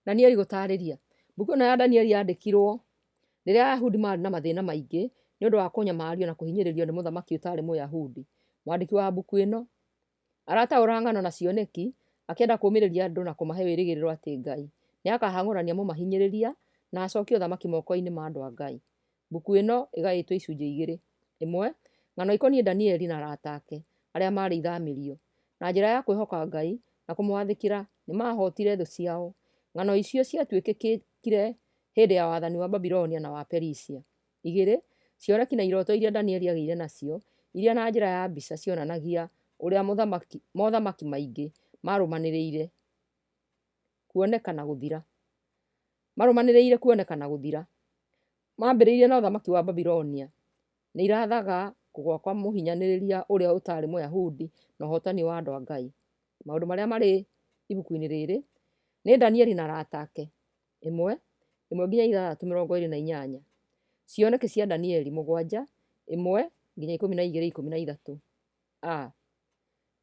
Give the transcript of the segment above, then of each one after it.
Danieli gũtaarĩria. Mbuku ĩno ya Danieli yandĩkirwo rĩrĩa Ayahudi maarĩ na mathĩĩna maingĩ nĩ ũndũ wa kũnyamario na kũhinyĩrĩrio nĩ mũthamaki ũtaarĩ Mũyahudi. Mwandĩki wa mbuku ĩno arataũra ng'ano na cioneki akĩenda kũũmĩrĩria andũ na kũmahe wĩrĩgĩrĩro atĩ Ngai nĩakahang'ũrania mũmahinyĩrĩria na acokie ũthamaki moko-inĩ ma andũ a Ngai. Mbuku ĩno ĩgaĩtwo icunjĩ igĩrĩ. Ĩmwe, ng'ano ikoniĩ Danieli na arata ake arĩa maarĩ ithamĩrio. Na njĩra ya kwĩhoka Ngai na kũmwathĩkĩra nĩmahootire thũ ciao. Ng'ano icio ciatuĩkĩkire hĩndĩ ya wathani wa Babilonia na wa Perisia. Igĩrĩ, cioneki na iroto iria Danieli agĩire nacio, iria na njĩra ya mbica cionanagia ũrĩa mothamaki maingĩ marũmanĩrĩire kuoneka na gũthira. Marũmanĩrĩire kuoneka na gũthira. Maambĩrĩirie na ũthamaki wa Babilonia. Nĩ irathaga kũgũa kwa mũhinyanĩrĩria ũrĩa ũtaarĩ Mũyahudi na ũhootani wa andũ a Ngai. Maũndũ marĩa marĩ ibuku-inĩ rĩrĩ nĩ Danieli na arata ake. Ĩmwe, ĩmwe nginya ithathatũ mĩrongo ĩrĩ na inyanya. Cioneki cia Danieli mũgwanja, ĩmwe nginya ikũmi na igĩrĩ ikũmi na ithatũ. A.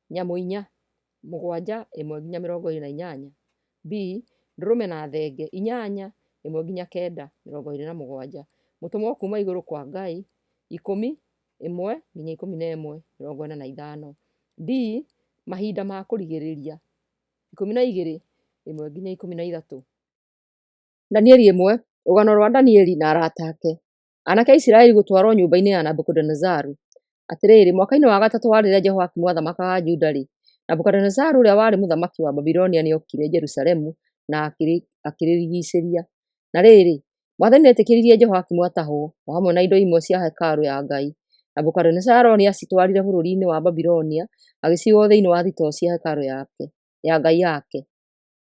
Nyamũ inya, mũgwanja, ĩmwe nginya mĩrongo ĩrĩ na inyanya. B. Ndũrũme na thenge, inyanya, ĩmwe nginya kenda, mĩrongo ĩrĩ na mũgwanja. Mũtũmwo kuuma igũrũ kwa Ngai, ikũmi, ĩmwe nginya ikũmi na ĩmwe, mĩrongo ĩna na ithano. D. Mahinda ma kũrigĩrĩria, ikũmi na igĩrĩ, ĩmwe nginya ikũmi na ithatũ. Danieli ĩmwe, rũgano rwa Danieli na arata ake. Anake a Isiraeli gũtwarwo nyũmba-inĩ ya Nabukadonezaru. Atĩrĩrĩ, mwaka-inĩ wa gatatũ wa rĩrĩa Jehoiakimu aathamakaga Juda-rĩ, Nabukadonezaru ũrĩa warĩ mũthamaki wa Babilonia nĩokire Jerusalemu na akĩrĩrigiicĩria. Na rĩrĩ, Mwathani nĩetĩkĩririe Jehoiakimu atahwo, o hamwe na indo imwe cia hekarũ ya Ngai. Nabukadonezaru nĩacitwarire bũrũri-inĩ wa Babilonia, agĩciiga thĩinĩ wa thitoo cia hekarũ ya ngai yake.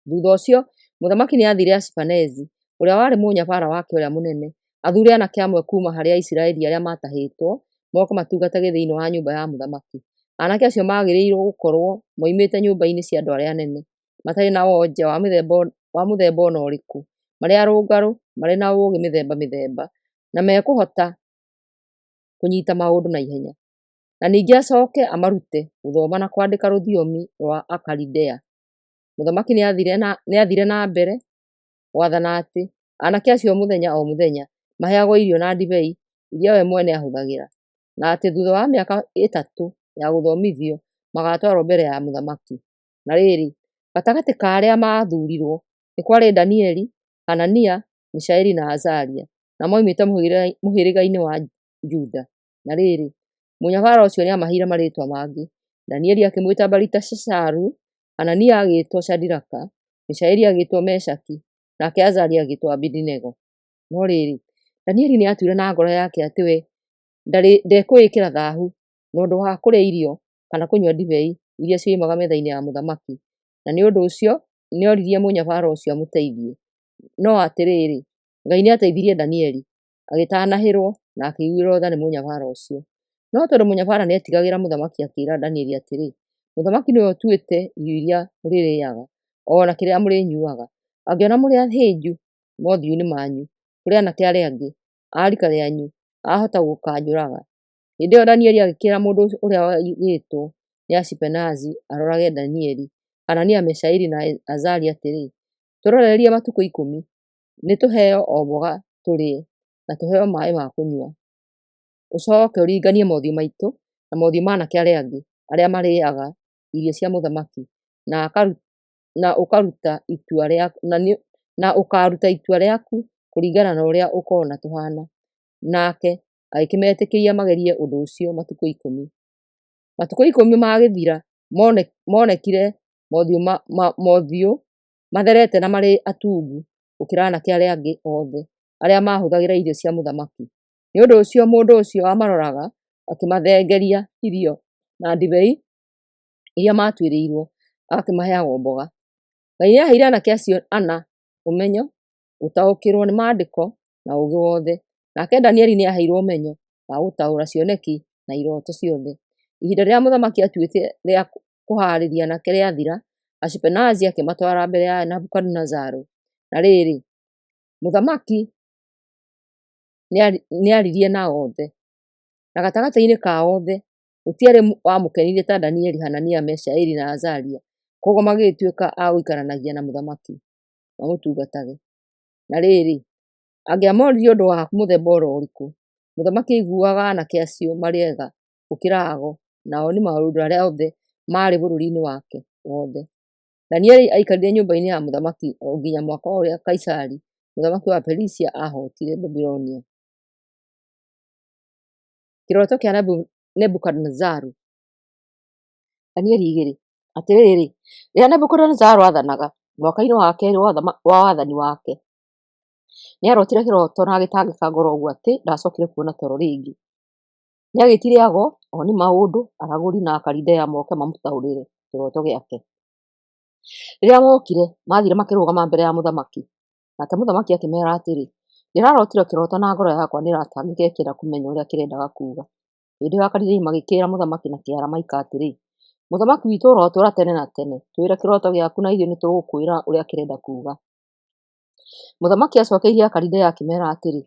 Thutha ũcio, mũthamaki nĩathire Ashipenezi, ũrĩa warĩ mũnyabara wake ũrĩa mũnene, athuure anake amwe kuuma harĩ Aisiraeli arĩa maatahĩtwo, moke matungatage thĩinĩ wa nyũmba ya mũthamaki. Anake acio maagĩrĩirwo gũkorwo moimĩte nyũmba-inĩ cia andũ arĩa anene, matarĩ na wonje wa mũthemba o na ũrĩkũ, marĩ arũngarũ, marĩ na ũũgĩ mĩthemba mĩthemba, na mekũhota kũnyita maũndũ na ihenya. Na ningĩ acoke amarute gũthoma na kwandĩka rũthiomi rwa Akalidea. Mũthamaki nĩathire na mbere gwathana atĩ anake acio mũthenya o mũthenya maheagwo irio na ndibei iria we mwene ahũthagĩra, na atĩ thutha wa mĩaka ĩtatũ ya gũthomithio magaatwarwo mbere ya mũthamaki. Na rĩrĩ, gatagatĩ ka arĩa maathuurirwo nĩ kwarĩ Danieli, Hanania, Mishaeli na Azaria, na moimĩte mũhĩrĩga-inĩ wa Juda. Na rĩrĩ, mũnyabara ũcio nĩamaheire marĩĩtwa mangĩ. Danieli akĩmwĩta Beliteshazaru, Hanania agĩĩtwo Shadiraka, Mishaeli agĩĩtwo Meshaki, nake Azaria agĩĩtwo Abedinego. No rĩrĩ, Danieli nĩatuire na ngoro yake atĩ we ndekwĩĩkĩra thaahu na ũndũ wa kũrĩa irio kana kũnyua ndibei iria cioimaga metha-inĩ ya mũthamaki, na nĩ ũndũ ũcio nĩoririe mũnyabara ũcio amũteithie. No atĩrĩrĩ, Ngai nĩateithirie Danieli, agĩtanahĩrwo na akĩiguĩrwo tha nĩ mũnyabara ũcio. No tondũ mũnyabara nĩetigagĩra mũthamaki akĩĩra Danieli atĩrĩ, Mũthamaki nĩwe ũtuĩte irio iria mũrĩrĩĩaga, o na kĩrĩa mũrĩnyuuaga. Angĩona mũrĩ ahĩnju mothiũ-inĩ manyu kũrĩ anake arĩa angĩ a riika rĩanyu, ahota gũkaanjũraga. Hĩndĩ ĩyo Danieli agĩkĩĩra mũndũ ũrĩa waigĩtwo nĩ Ashipenazi arorage Danieli, Hanania, Mishaeli na Azaria atĩrĩ, Tũrorererie matukũ ikũmi, nĩtũheo o mboga tũrĩe, na tũheo maaĩ ma kũnyua. Ũcooke ũringanie mothiũ maitũ na mothiũ ma anake arĩa angĩ arĩa marĩĩaga irio cia mũthamaki, na ũkaaruta itua rĩaku kũringana na ũrĩa ũkoona tũhaana. Nake agĩkĩmetĩkĩria magerie ũndũ ũcio matukũ ikũmi. Matukũ ikũmi magĩthira, moonekire mothiũ matherete na marĩ atungu gũkĩra anake arĩa angĩ othe arĩa maahũthagĩra irio cia mũthamaki. Nĩ ũndũ ũcio mũndũ ũcio wamaroraga akĩmathengeria irio na ndibei iria maatuĩrĩirwo, agakĩmaheaga o mboga. Ngai nĩaheire anake acio ana ũmenyo, gũtaũkĩrwo nĩ maandĩko na ũũgĩ wothe. Nake Danieli nĩaheirwo ũmenyo wa gũtaũra cioneki na irooto ciothe. Ihinda rĩrĩa mũthamaki aatuĩte rĩa kũhaarĩria anake rĩathira, Ashipenazi akĩmatwara mbere ya Nebukadinezaru. Na rĩrĩ, mũthamaki nĩaririe nao othe, na gatagatĩ-inĩ kao othe gũtiarĩ wamũkenirie ta Danieli, Hanania, Mishaeli na Azaria. Kwoguo magĩgĩtuĩka a gũikaranagia na mũthamaki. mamũtungatage. Na rĩrĩ, angĩamoririe ũndũ wa mũthemba o na ũrĩkũ, mũthamaki aiguaga aanake acio marĩ ega gũkĩra ago na oni maũndũ arĩa othe maarĩ bũrũri-inĩ wake wothe. Danieli aikarire nyũmba-inĩ ya mũthamaki o nginya mwaka ũrĩa Kaisari mũthamaki wa Perisia aahootire Babilonia. Kĩroto kĩa Nebukadinezaru. Danieli 2. Atĩrĩrĩ, rĩrĩa Nebukadinezaru aathanaga, mwaka-inĩ wa keerĩ wa wathani wake, nĩarotire kĩroto na agĩtangĩka ngoro ũguo atĩ ndacookire kuona toro rĩngĩ. Nĩagĩtire ago, oni maũndũ, aragũri na Akalidea moke mamũtaũrĩre kĩroto gĩake. Rĩrĩa mookire, maathire makĩrũgama mbere ya mũthamaki. Nake mũthamaki akĩmeera atĩrĩ, Ndĩrarotire kĩroto na ngoro yakwa nĩĩratangĩka ĩkĩenda kũmenya ũrĩa kĩrendaga kuuga. Hĩndĩ ĩyo Akalidei magĩkĩĩra mũthamaki na Kĩaramaika atĩrĩ, Mũthamaki witũ ũrotũũra tene na tene! Twĩre kĩroto gĩaku na ithuĩ nĩtũgũkwĩra ũrĩa kĩrenda kuuga. Mũthamaki acookeirie Akalidei akĩmeera atĩrĩ,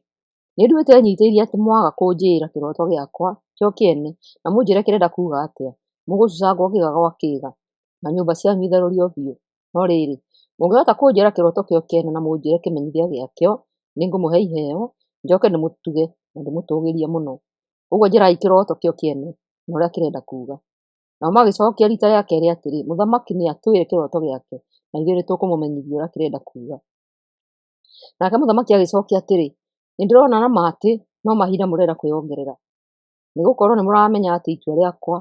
Nĩnduĩte nyiitĩirie atĩ mwaga kũnjĩĩra kĩroto gĩakwa kĩo kĩene na mũnjĩĩre kĩrenda kuuga atĩa, mũgũcucangwo kĩĩga gwa kĩĩga, na nyũmba cianyu itharũrio biũ. No rĩrĩ, mũngĩhota kũnjĩĩra kĩroto kĩo kĩene na mũnjĩĩre kĩmenyithia gĩakĩo, nĩngũmũhe iheo, njooke ndĩmũtuge na ndĩmũtũũgĩrie mũno. Ũguo njĩĩrai kĩroto kĩo kĩene na ũrĩa kĩrenda kuuga. Nao magĩcookia riita rĩa keerĩ atĩrĩ, Mũthamaki nĩatwĩre kĩroto gĩake, na ithuĩ nĩtũkũmũmenyithia ũrĩa kĩrenda kuuga. Nake mũthamaki agĩcookia atĩrĩ, Nĩndĩrona na ma atĩ no mahinda mũrenda kwĩongerera, nĩgũkorwo nĩmũramenya atĩ itua rĩakwa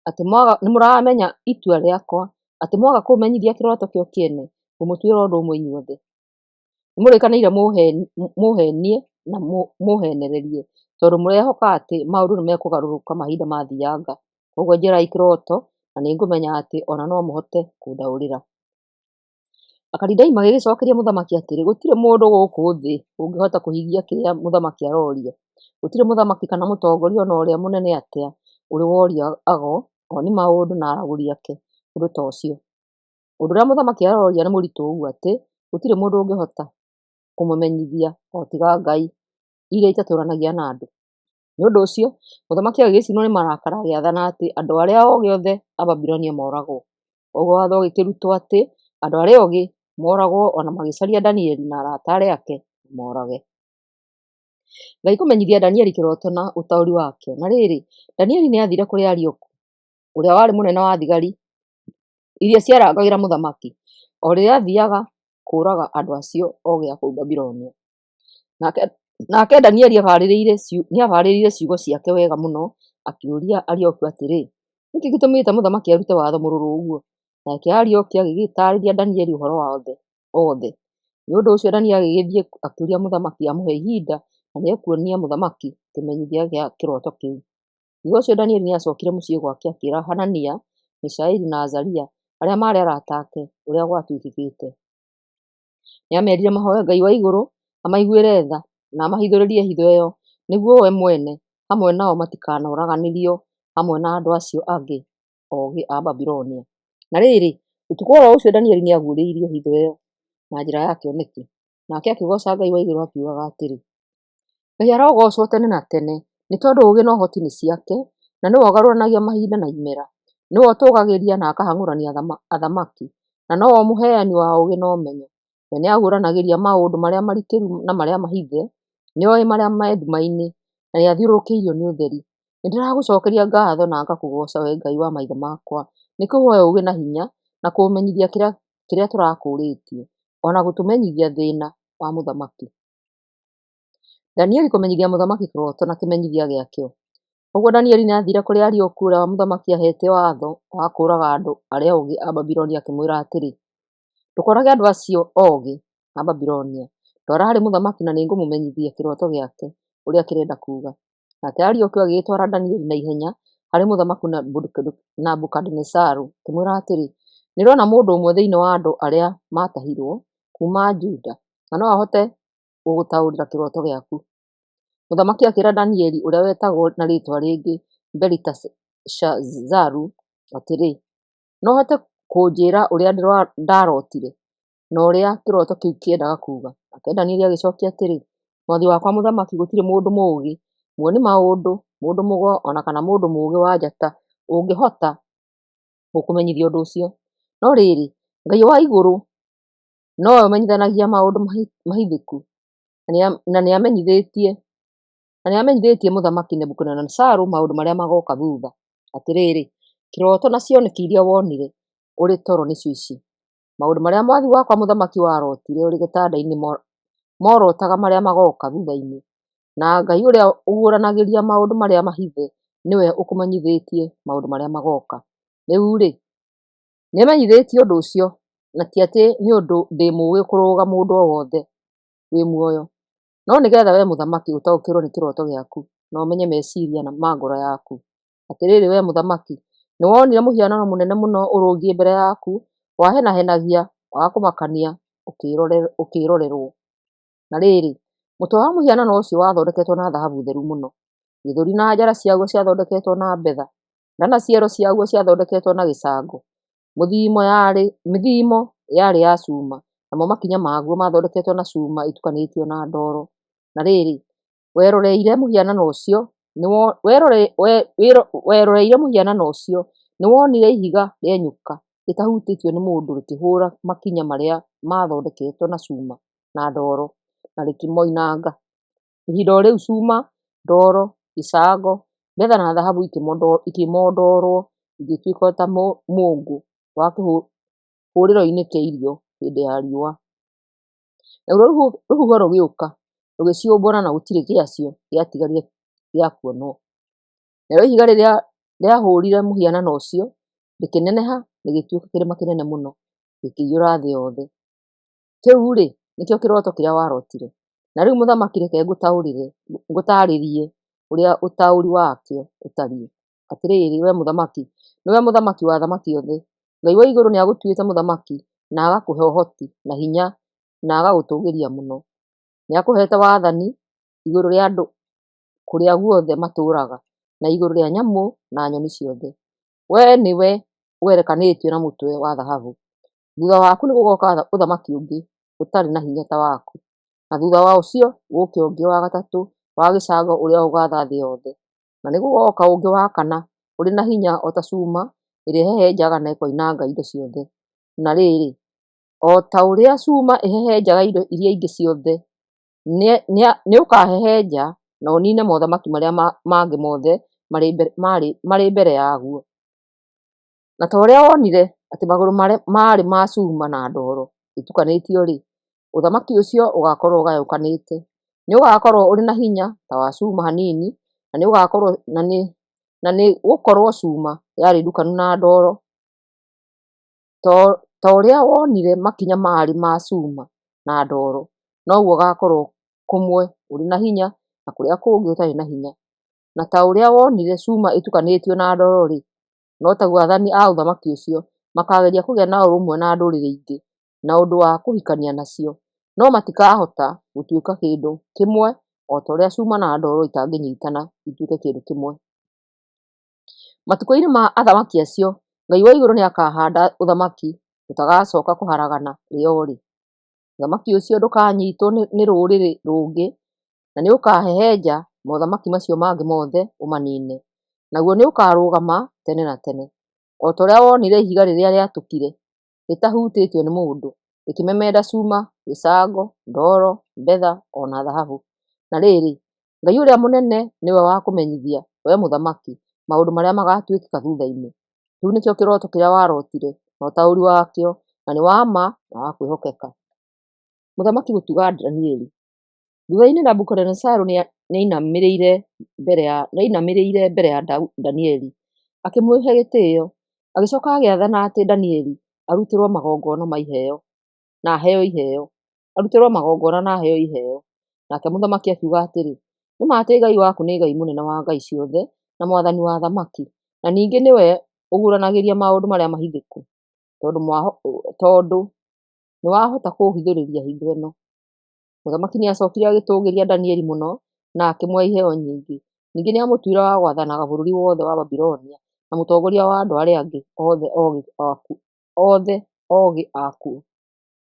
atĩ mwaga nĩmũramenya itua rĩakwa atĩ mwaga kũmenyithia kĩroto kĩo kĩene, ngũmũtuĩra ũndũ ũmwe inyuothe. Nĩmũrĩkanĩire mũũheenie na mũũheenererie, tondũ mũrehoka atĩ maũndũ nĩmekũgarũrũka mahinda mathianga. Kwoguo njĩĩrai kĩroto, na nĩngũmenya atĩ o na no mũhote kũndaũrĩra. Akalidei magĩgĩcookeria mũthamaki atĩrĩ, Gũtirĩ mũndũ gũkũ thĩ ũngĩhota kũhingia kĩrĩa mũthamaki aroria. Gũtirĩ mũthamaki kana mũtongoria o na ũrĩa mũnene atĩa ũrĩ woria ago, oni maũndũ na aragũri ake ũndũ ta ũcio. Ũndũ ũrĩa mũthamaki aroria nĩ mũritũ ũguo atĩ gũtirĩ mũndũ ũngĩhota kũmũmenyithia o tiga ngai iria itatũũranagia na andũ. Nĩ ũndũ ũcio mũthamaki agĩgĩcinwo nĩ marakara agĩathana atĩ andũ arĩa oogĩ othe a Babilonia mooragwo. Kwoguo watho ũgĩkĩrutwo atĩ andũ arĩa oogĩ mooragwo o na magĩcaria Danieli na arata arĩa ake moorage. Ngai kũmenyithia Danieli kĩroto na ũtaũri wakĩo. Na rĩrĩ, Danieli nĩathiire kũrĩ Arioku, ũrĩa warĩ mũnene wa thigari iria ciarangagĩra mũthamaki, o rĩrĩa aathiiaga kũũraga andũ acio oogĩ a kũu Babilonia. Nake Danieli nĩabarĩrĩire ciugo ciake wega mũno, akĩũria Arioku atĩrĩ, Nĩ kĩĩ gĩtũmĩte mũthamaki arute watho mũrũrũ ũguo? Nake Arioku agĩgĩtaarĩria Danieli ũhoro wothe. Nĩ ũndũ ũcio Danieli agĩgĩthiĩ akĩũria mũthamaki amũhe ihinda na nĩekuonia mũthamaki kĩmenyithia gĩa kĩroto kĩu. Thuutha ũcio Danieli nĩacookire mũciĩ gwake akĩĩra Hanania, Mishaeli na Azaria, arĩa maarĩ arata ake, ũrĩa gwatuĩkĩte. Nĩameerire mahooe Ngai wa igũrũ amaiguĩre tha na amahithũrĩrie hitho ĩyo, nĩguo we mwene hamwe nao matikanoraganĩrio hamwe na andũ acio angĩ oogĩ a Babilonia. Na rĩrĩ, ũtukũ o ro ũcio Danieli nĩaguũrĩirio hitho ĩyo na njĩra ya kĩoneki. Nake akĩgooca Ngai wa igũrũ akiugaga atĩrĩ, Ngai arogoocwo tene na tene, nĩ tondũ ũũgĩ na ũhoti nĩ ciake, na nĩwe ũgarũranagia mahinda na imera. Nĩwe ũtũũgagĩria na akahang'ũrania athamaki, na nowe mũheani wa ũũgĩ na ũmenyo. We nĩaguũranagĩria maũndũ marĩa marikĩru na marĩa mahithe, nĩoĩ marĩa me nduma-inĩ, na nĩathiũrũrũkĩirio nĩ ũtheri. Nĩndĩragũcookeria ngaatho na ngakũgooca wee Ngai wa maithe makwa, nĩ kũhe ũũgĩ na hinya, na kũũmenyithia kĩrĩa tũrakũũrĩtie, o na gũtũmenyithia thĩĩna wa mũthamaki. Danieli kũmenyithia mũthamaki kĩroto na kĩmenyithia gĩakĩo. Ũguo Danieli nĩathiire kũrĩ Arioku ũrĩa mũthamaki aaheete watho wa kũũraga andũ arĩa oogĩ a Babilonia akĩmwĩra atĩrĩ, Ndũkoorage andũ acio oogĩ a Babilonia. Ndwara harĩ mũthamaki na nĩngũmũmenyithia kĩroto gĩake ũrĩa kĩrenda kuuga. Nake Arioku agĩgĩtwara Danieli na ihenya harĩ mũthamaki Nebukadinezaru, akĩmwĩra atĩrĩ, Nĩndĩrona mũndũ ũmwe thĩinĩ wa andũ arĩa maatahirwo kuuma Juda, na no ahote gũgũtaũrĩra kĩroto gĩaku. Mũthamaki akĩĩra Danieli, ũrĩa wetagwo na rĩĩtwa rĩngĩ Beliteshazaru, atĩrĩ, No ũhote kũnjĩĩra ũrĩa ndarootire, na ũrĩa kĩroto kĩu kĩendaga kuuga? Nake Danieli agĩcookia atĩrĩ, Mwathi wakwa mũthamaki, gũtirĩ mũndũ mũũgĩ, muoni maũndũ, mũndũ mũgo, o na kana mũndũ mũũgĩ wa njata ũngĩhota gũkũmenyithia ũndũ ũcio. No rĩrĩ, Ngai wa igũrũ Nowe ũmenyithanagia maũndũ mahithĩku, na nĩamenyithĩtie Mũthamaki Nebukadinezaru maũndũ marĩa magooka thutha. Atĩrĩrĩ, kĩroto na cioneki iria wonire ũrĩ toro nĩcio ici: Maũndũ marĩa mwathi wakwa mũthamaki warootire ũrĩ gĩtanda-inĩ morotaga marĩa magooka thutha-inĩ, na Ngai ũrĩa ũguũranagĩria maũndũ marĩa mahithe nĩwe ũkũmenyithĩtie maũndũ marĩa magooka. Rĩu-rĩ, nĩmenyithĩtio ũndũ ũcio, na ti atĩ nĩ ũndũ ndĩ mũũgĩ kũrũga mũndũ o wothe wĩ muoyo, no nĩgeetha wee mũthamaki ũtaũkĩrwo nĩ kĩroto gĩaku, na ũmenye meciiria ma ngoro yaku. Atĩrĩrĩ, wee mũthamaki, nĩwonire mũhianano mũnene mũno ũrũngiĩ mbere yaku, wahenahenagia, wa kũmakania ũkĩĩrorerwo. Na rĩrĩ, mũtwe wa mũhianano ũcio wathondeketwo na thahabu theru mũno, gĩthũri na njara ciaguo ciathondeketwo na betha, nda na ciero ciaguo ciathondeketwo na gĩcango, mĩthiimo yarĩ ya cuma, namo makinya maguo maathondeketwo na cuma ĩtukanĩtio na ndoro. Na rĩrĩ, weroreire mũhianano ũcio, nĩwonire ihiga rĩenyũka rĩtahutĩtio nĩ mũndũ rĩkĩhũũra makinya marĩa maathondeketwo na cuma na ndoro, na rĩkĩmoinanga. Ihinda o rĩu cuma, ndoro, gĩcango, betha na thahabu ikĩmondorwo igĩtuĩka o ta mũũngũ wa kĩhũrĩro-inĩ kĩa irio hĩndĩ ya riũa. Naruo rũhuho rũgĩũka, rũgĩciũmbũra na gũtirĩ gĩacio gĩatigarire gĩa kuonwo. Narĩo ihiga rĩrĩa rĩahũũrire mũhianano ũcio rĩkĩneneha rĩgĩtuĩka kĩrĩma kĩnene mũno, gĩkĩiyũra thĩ yothe. Kĩu-rĩ, nĩkĩo kĩroto kĩrĩa warootire. Na rĩu mũthamaki, reke ngũtaarĩrie ũrĩa ũtaũri wakĩo ũtariĩ. Atĩrĩrĩ, wee mũthamaki, nĩwe mũthamaki wa athamaki othe. Ngai wa igũrũ nĩagũtuĩte mũthamaki, na agakũhe ũhoti na hinya na agagũtũũgĩria mũno. Nĩakũheete wathani igũrũ rĩa andũ kũrĩa guothe matũũraga, na igũrũ rĩa nyamũ na nyoni ciothe. Wee nĩwe ũgerekanĩtio na mũtwe wa thahabu. Thuutha waku nĩgũgoka ũthamaki ũngĩ ũtarĩ na hinya ta waku, na thuutha wa ũcio gũũke ũngĩ wa gatatũ wa gĩcango ũrĩa ũgaatha thĩ yothe. Na nĩgũgoka ũngĩ wa kana ũrĩ na hinya o ta cuma ĩrĩa ĩhehenjaga na ĩkoinanga indo ciothe. Na rĩrĩ, o ta ũrĩa cuma ĩhehenjaga indo iria ingĩ ciothe, nĩũkahehenja na ũniine mothamaki marĩa mangĩ mothe marĩ mbere yaguo. Na ta ũrĩa wonire atĩ magũrũ maarĩ ma cuma na ndoro itukanĩtio-rĩ, ũthamaki ũcio ũgaakorwo ũgayũkanĩte. Nĩũgakorwo ũrĩ na hinya ta wa cuma hanini, na nĩ gũkorwo cuma yarĩ ndukanu na ndoro. Ta ũrĩa wonire makinya maarĩ ma cuma na ndoro, noguo ũgaakorwo kũmwe ũrĩ na hinya na kũrĩa kũngĩ ũtarĩ na hinya. Na ta ũrĩa wonire cuma ĩtukanĩtio na ndoro-rĩ, no taguo aathani a ũthamaki ũcio makaageria kũgĩa na ũrũmwe na ndũrĩrĩ ingĩ na ũndũ wa kũhikania nacio, no matikahota gũtuĩka kĩndũ kĩmwe o ta ũrĩa cuma na ndoro itangĩnyiitana ituĩke kĩndũ kĩmwe. Matukũ-inĩ ma athamaki acio, Ngai wa igũrũ nĩakahaanda ũthamaki ũtagacooka kũharagana rĩ o rĩ. Ũthamaki ũcio ndũkanyiitwo nĩ rũrĩrĩ rũngĩ, na nĩũkahehenja mothamaki macio mangĩ mothe ũmaniine. Naguo nĩũkarũgama tene na tene, o ta ũrĩa wonire ihiga rĩrĩa rĩatũkire rĩtahutĩtio nĩ mũndũ, rĩkĩmemenda cuma, gĩcango, ndoro, betha, o na thahabu. Na rĩrĩ, Ngai ũrĩa mũnene nĩwe wa kũmenyithia, wee mũthamaki, maũndũ marĩa magaatuĩka thuutha-inĩ. Kĩu nĩkĩo kĩroto kĩrĩa warootire, na ũtaũri wakĩo, na nĩ wa ma na wa kwĩhokeka. Mũthamaki gũtuga Danieli. Thuutha-inĩ Nebukadinezaru nĩainamĩrĩire mbere ya Danieli, akĩmũhe gĩtĩĩo. Agĩcooka agĩathana atĩ Danieli arutĩrwo magongona na aheo iheo. Arutĩrwo magongona na aheo iheo. Nake mũthamaki akiuga atĩrĩ, “Nĩ ma atĩ Ngai waku nĩ Ngai mũnene wa ngai ciothe na Mwathani wa athamaki, na ningĩ nĩwe ũguũranagĩria maũndũ marĩa mahithĩku, tondũ nĩwahota kũũhithũrĩria hitho ĩno.” Mũthamaki nĩacookire agĩtũũgĩria Danieli mũno na akĩmũhe iheo nyingĩ. Ningĩ nĩamũtuire wa gwathanaga bũrũri wothe wa Babuloni na mũtongoria wa andũ arĩa angĩ othe oogĩ akuo.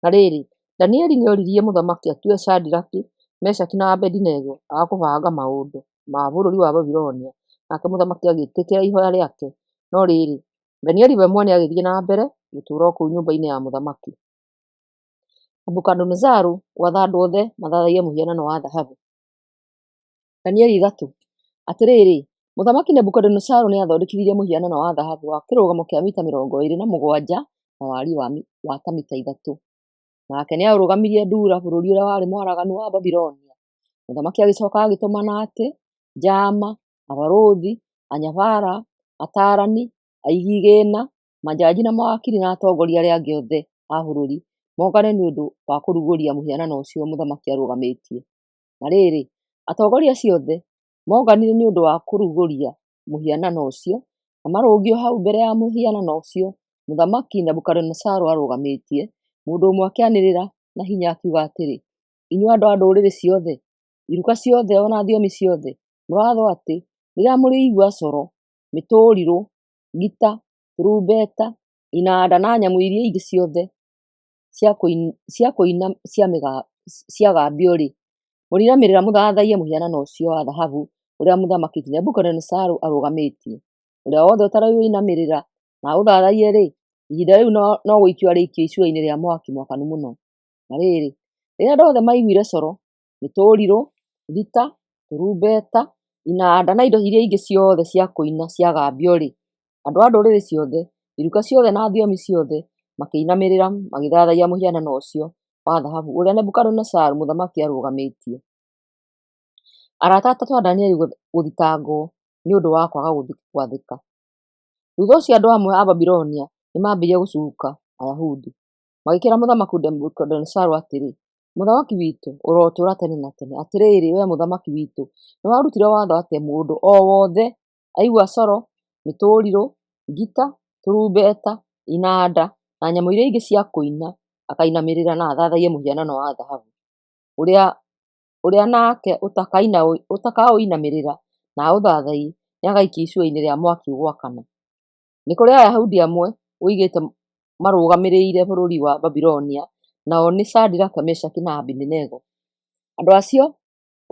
Na rĩrĩ, Danieli nĩoririe mũthamaki atue Shadiraki, Meshaki, na Abedinego a kũbanga maũndũ ma bũrũri wa Babuloni, nake mũthamaki agĩĩtĩkĩra ihooya rĩake. No rĩrĩ, Danieli we mwene agĩthiĩ na mbere gũtũũra o kũu nyũmba-inĩ ya mũthamaki. Nebukadinezaru gwatha andũ othe mathathaiye mũhianano wa thahabu. Danieli 3. Atĩrĩrĩ, Mũthamaki Nebukadinezaru nĩathondekithirie mũhianano wa thahabu wa kĩrũgamo kĩa mita 27 na wariĩ wa ta mita 3. Nake nĩaũrũgamirie Dura bũrũri ũrĩa warĩ mwaraganu wa Babilonia. Mũthamaki agĩcooka agĩtũmana atĩ njaama, abarũthi, anyabara, ataarani, aigi igĩĩna, manjaji na mawakiri na atongoria arĩa angĩ othe a bũrũri mongane nĩ ũndũ wa kũrugũria mũhianano ũcio mũthamaki arũgamĩtie. Na rĩrĩ, atongoria acio othe monganire nĩ ũndũ wa kũrugũria mũhianano ũcio, na marũngiĩ o hau mbere ya mũhianano ũcio Mũthamaki Nebukadinezaru arũgamĩtie, mũndũ ũmwe akĩanĩrĩra na hinya akiuga atĩrĩ, “Inyuĩ andũ a ndũrĩrĩ ciothe, iruka ciothe o na thiomi ciothe, mũrathwo atĩ rĩrĩa mũrĩigua coro, mĩtũrirũ, ngita, tũrumbeta, inanda na nyamũ iria ingĩ ciothe cia kũina ciagambio-rĩ, mũrĩinamĩrĩra mũthathaiye mũhianano ũcio wa thahabu ũrĩa Mũthamaki Nebukadinezaru arũgamĩtie. Ũrĩa wothe ũtarĩũinamĩrĩra na aũthathaiye-rĩ, ihinda rĩu no gũikio arĩikio icua-inĩ rĩa mwaki mwakanu mũno.” Na rĩrĩ, rĩrĩa andũ othe maiguire coro, mĩtũrirũ, ngita, tũrumbeta, inanda na indo iria ingĩ ciothe cia kũina ciagambio-rĩ, andũ a ndũrĩrĩ ciothe, iruka ciothe na thiomi ciothe makĩinamĩrĩra magĩthathaiya mũhianano ũcio wa thahabu ũrĩa Nebukadinezaru mũthamaki arũgamĩtie. Arata atatũ a Danieli gũthitangwo nĩ ũndũ wa kwaga gwathĩka. Thutha ũcio andũ amwe a Babilonia nĩmambĩrĩirie gũcuuka Ayahudi. Magĩkĩĩra Mũthamaki Nebukadinezaru atĩrĩ, “Mũthamaki witũ, ũrotũũra tene na tene! Atĩrĩrĩ, wee mũthamaki witũ, nĩwarutire watho atĩ mũndũ o wothe aigua coro, mĩtũrirũ, ngita, tũrumbeta, inanda na nyamũ iria ingĩ cia kũina akainamĩrĩra na athathaiye mũhianano wa thahabu, ũrĩa nake ũtakaũinamĩrĩra na aũthathaiye nĩagaikio icua-inĩ rĩa mwaki ũgwakana. Nĩ kũrĩ Ayahudi amwe ũigĩte marũgamĩrĩire bũrũri wa Babilonia, nao nĩ Shadiraka, Meshaki, na Abedinego. Andũ acio,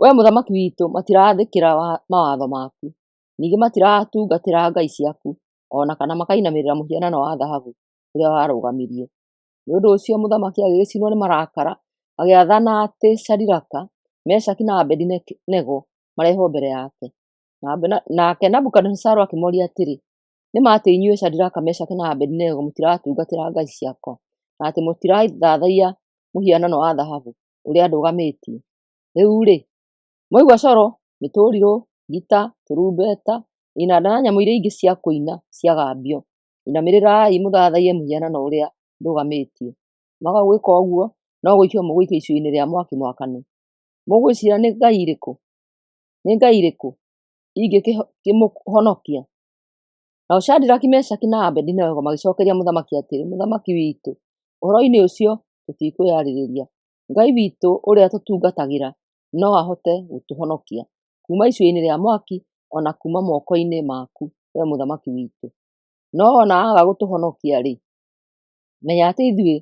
wee mũthamaki witũ, matiraathĩkĩra mawatho maku, ningĩ matiratungatĩra ngai ciaku, o na kana makainamĩrĩra mũhianano wa thahabu ũrĩa warũgamirie.” Nĩ ũndũ ũcio mũthamaki agĩgĩcinwo nĩ marakara, agĩathana atĩ Shadiraka, Meshaki, na Abedinego marehwo mbere yake. Nake Nebukadinezaru akĩmooria atĩrĩ, “Nĩ ma atĩ inyuĩ Shadiraka, Meshaki, na Abedinego mũtiratungatĩra ngai ciakwa, na atĩ mũtirathathaiya mũhianano wa thahabu ũrĩa ndũgamĩtie? Rĩu-rĩ, mwaigua coro, mĩtũrirũ, ngita, tũrumbeta, inanda na nyamũ iria ingĩ cia kũina ciagambio, inamĩrĩrai mũthathaiye mũhianano ũrĩa ndũgamĩtie. Mwaga gwĩka ũguo, no gũikio mũgũikio icua-inĩ rĩa mwaki mwakanu. Mũgwĩciiria nĩ ngai ĩrĩkũ ĩngĩkĩmũhonokia?” Nao Shadiraka, Meshaki, na Abedinego magĩcookeria mũthamaki atĩrĩ, “Mũthamaki witũ, ũhoro-inĩ ũcio tũtikwĩyarĩrĩria. Ngai witũ ũrĩa tũtungatagĩra no ahote gũtũhonokia kuuma icua-inĩ rĩa mwaki o na kuuma moko-inĩ maku, wee mũthamaki witũ. No o na aaga gũtũhonokia-rĩ, menya atĩ ithuĩ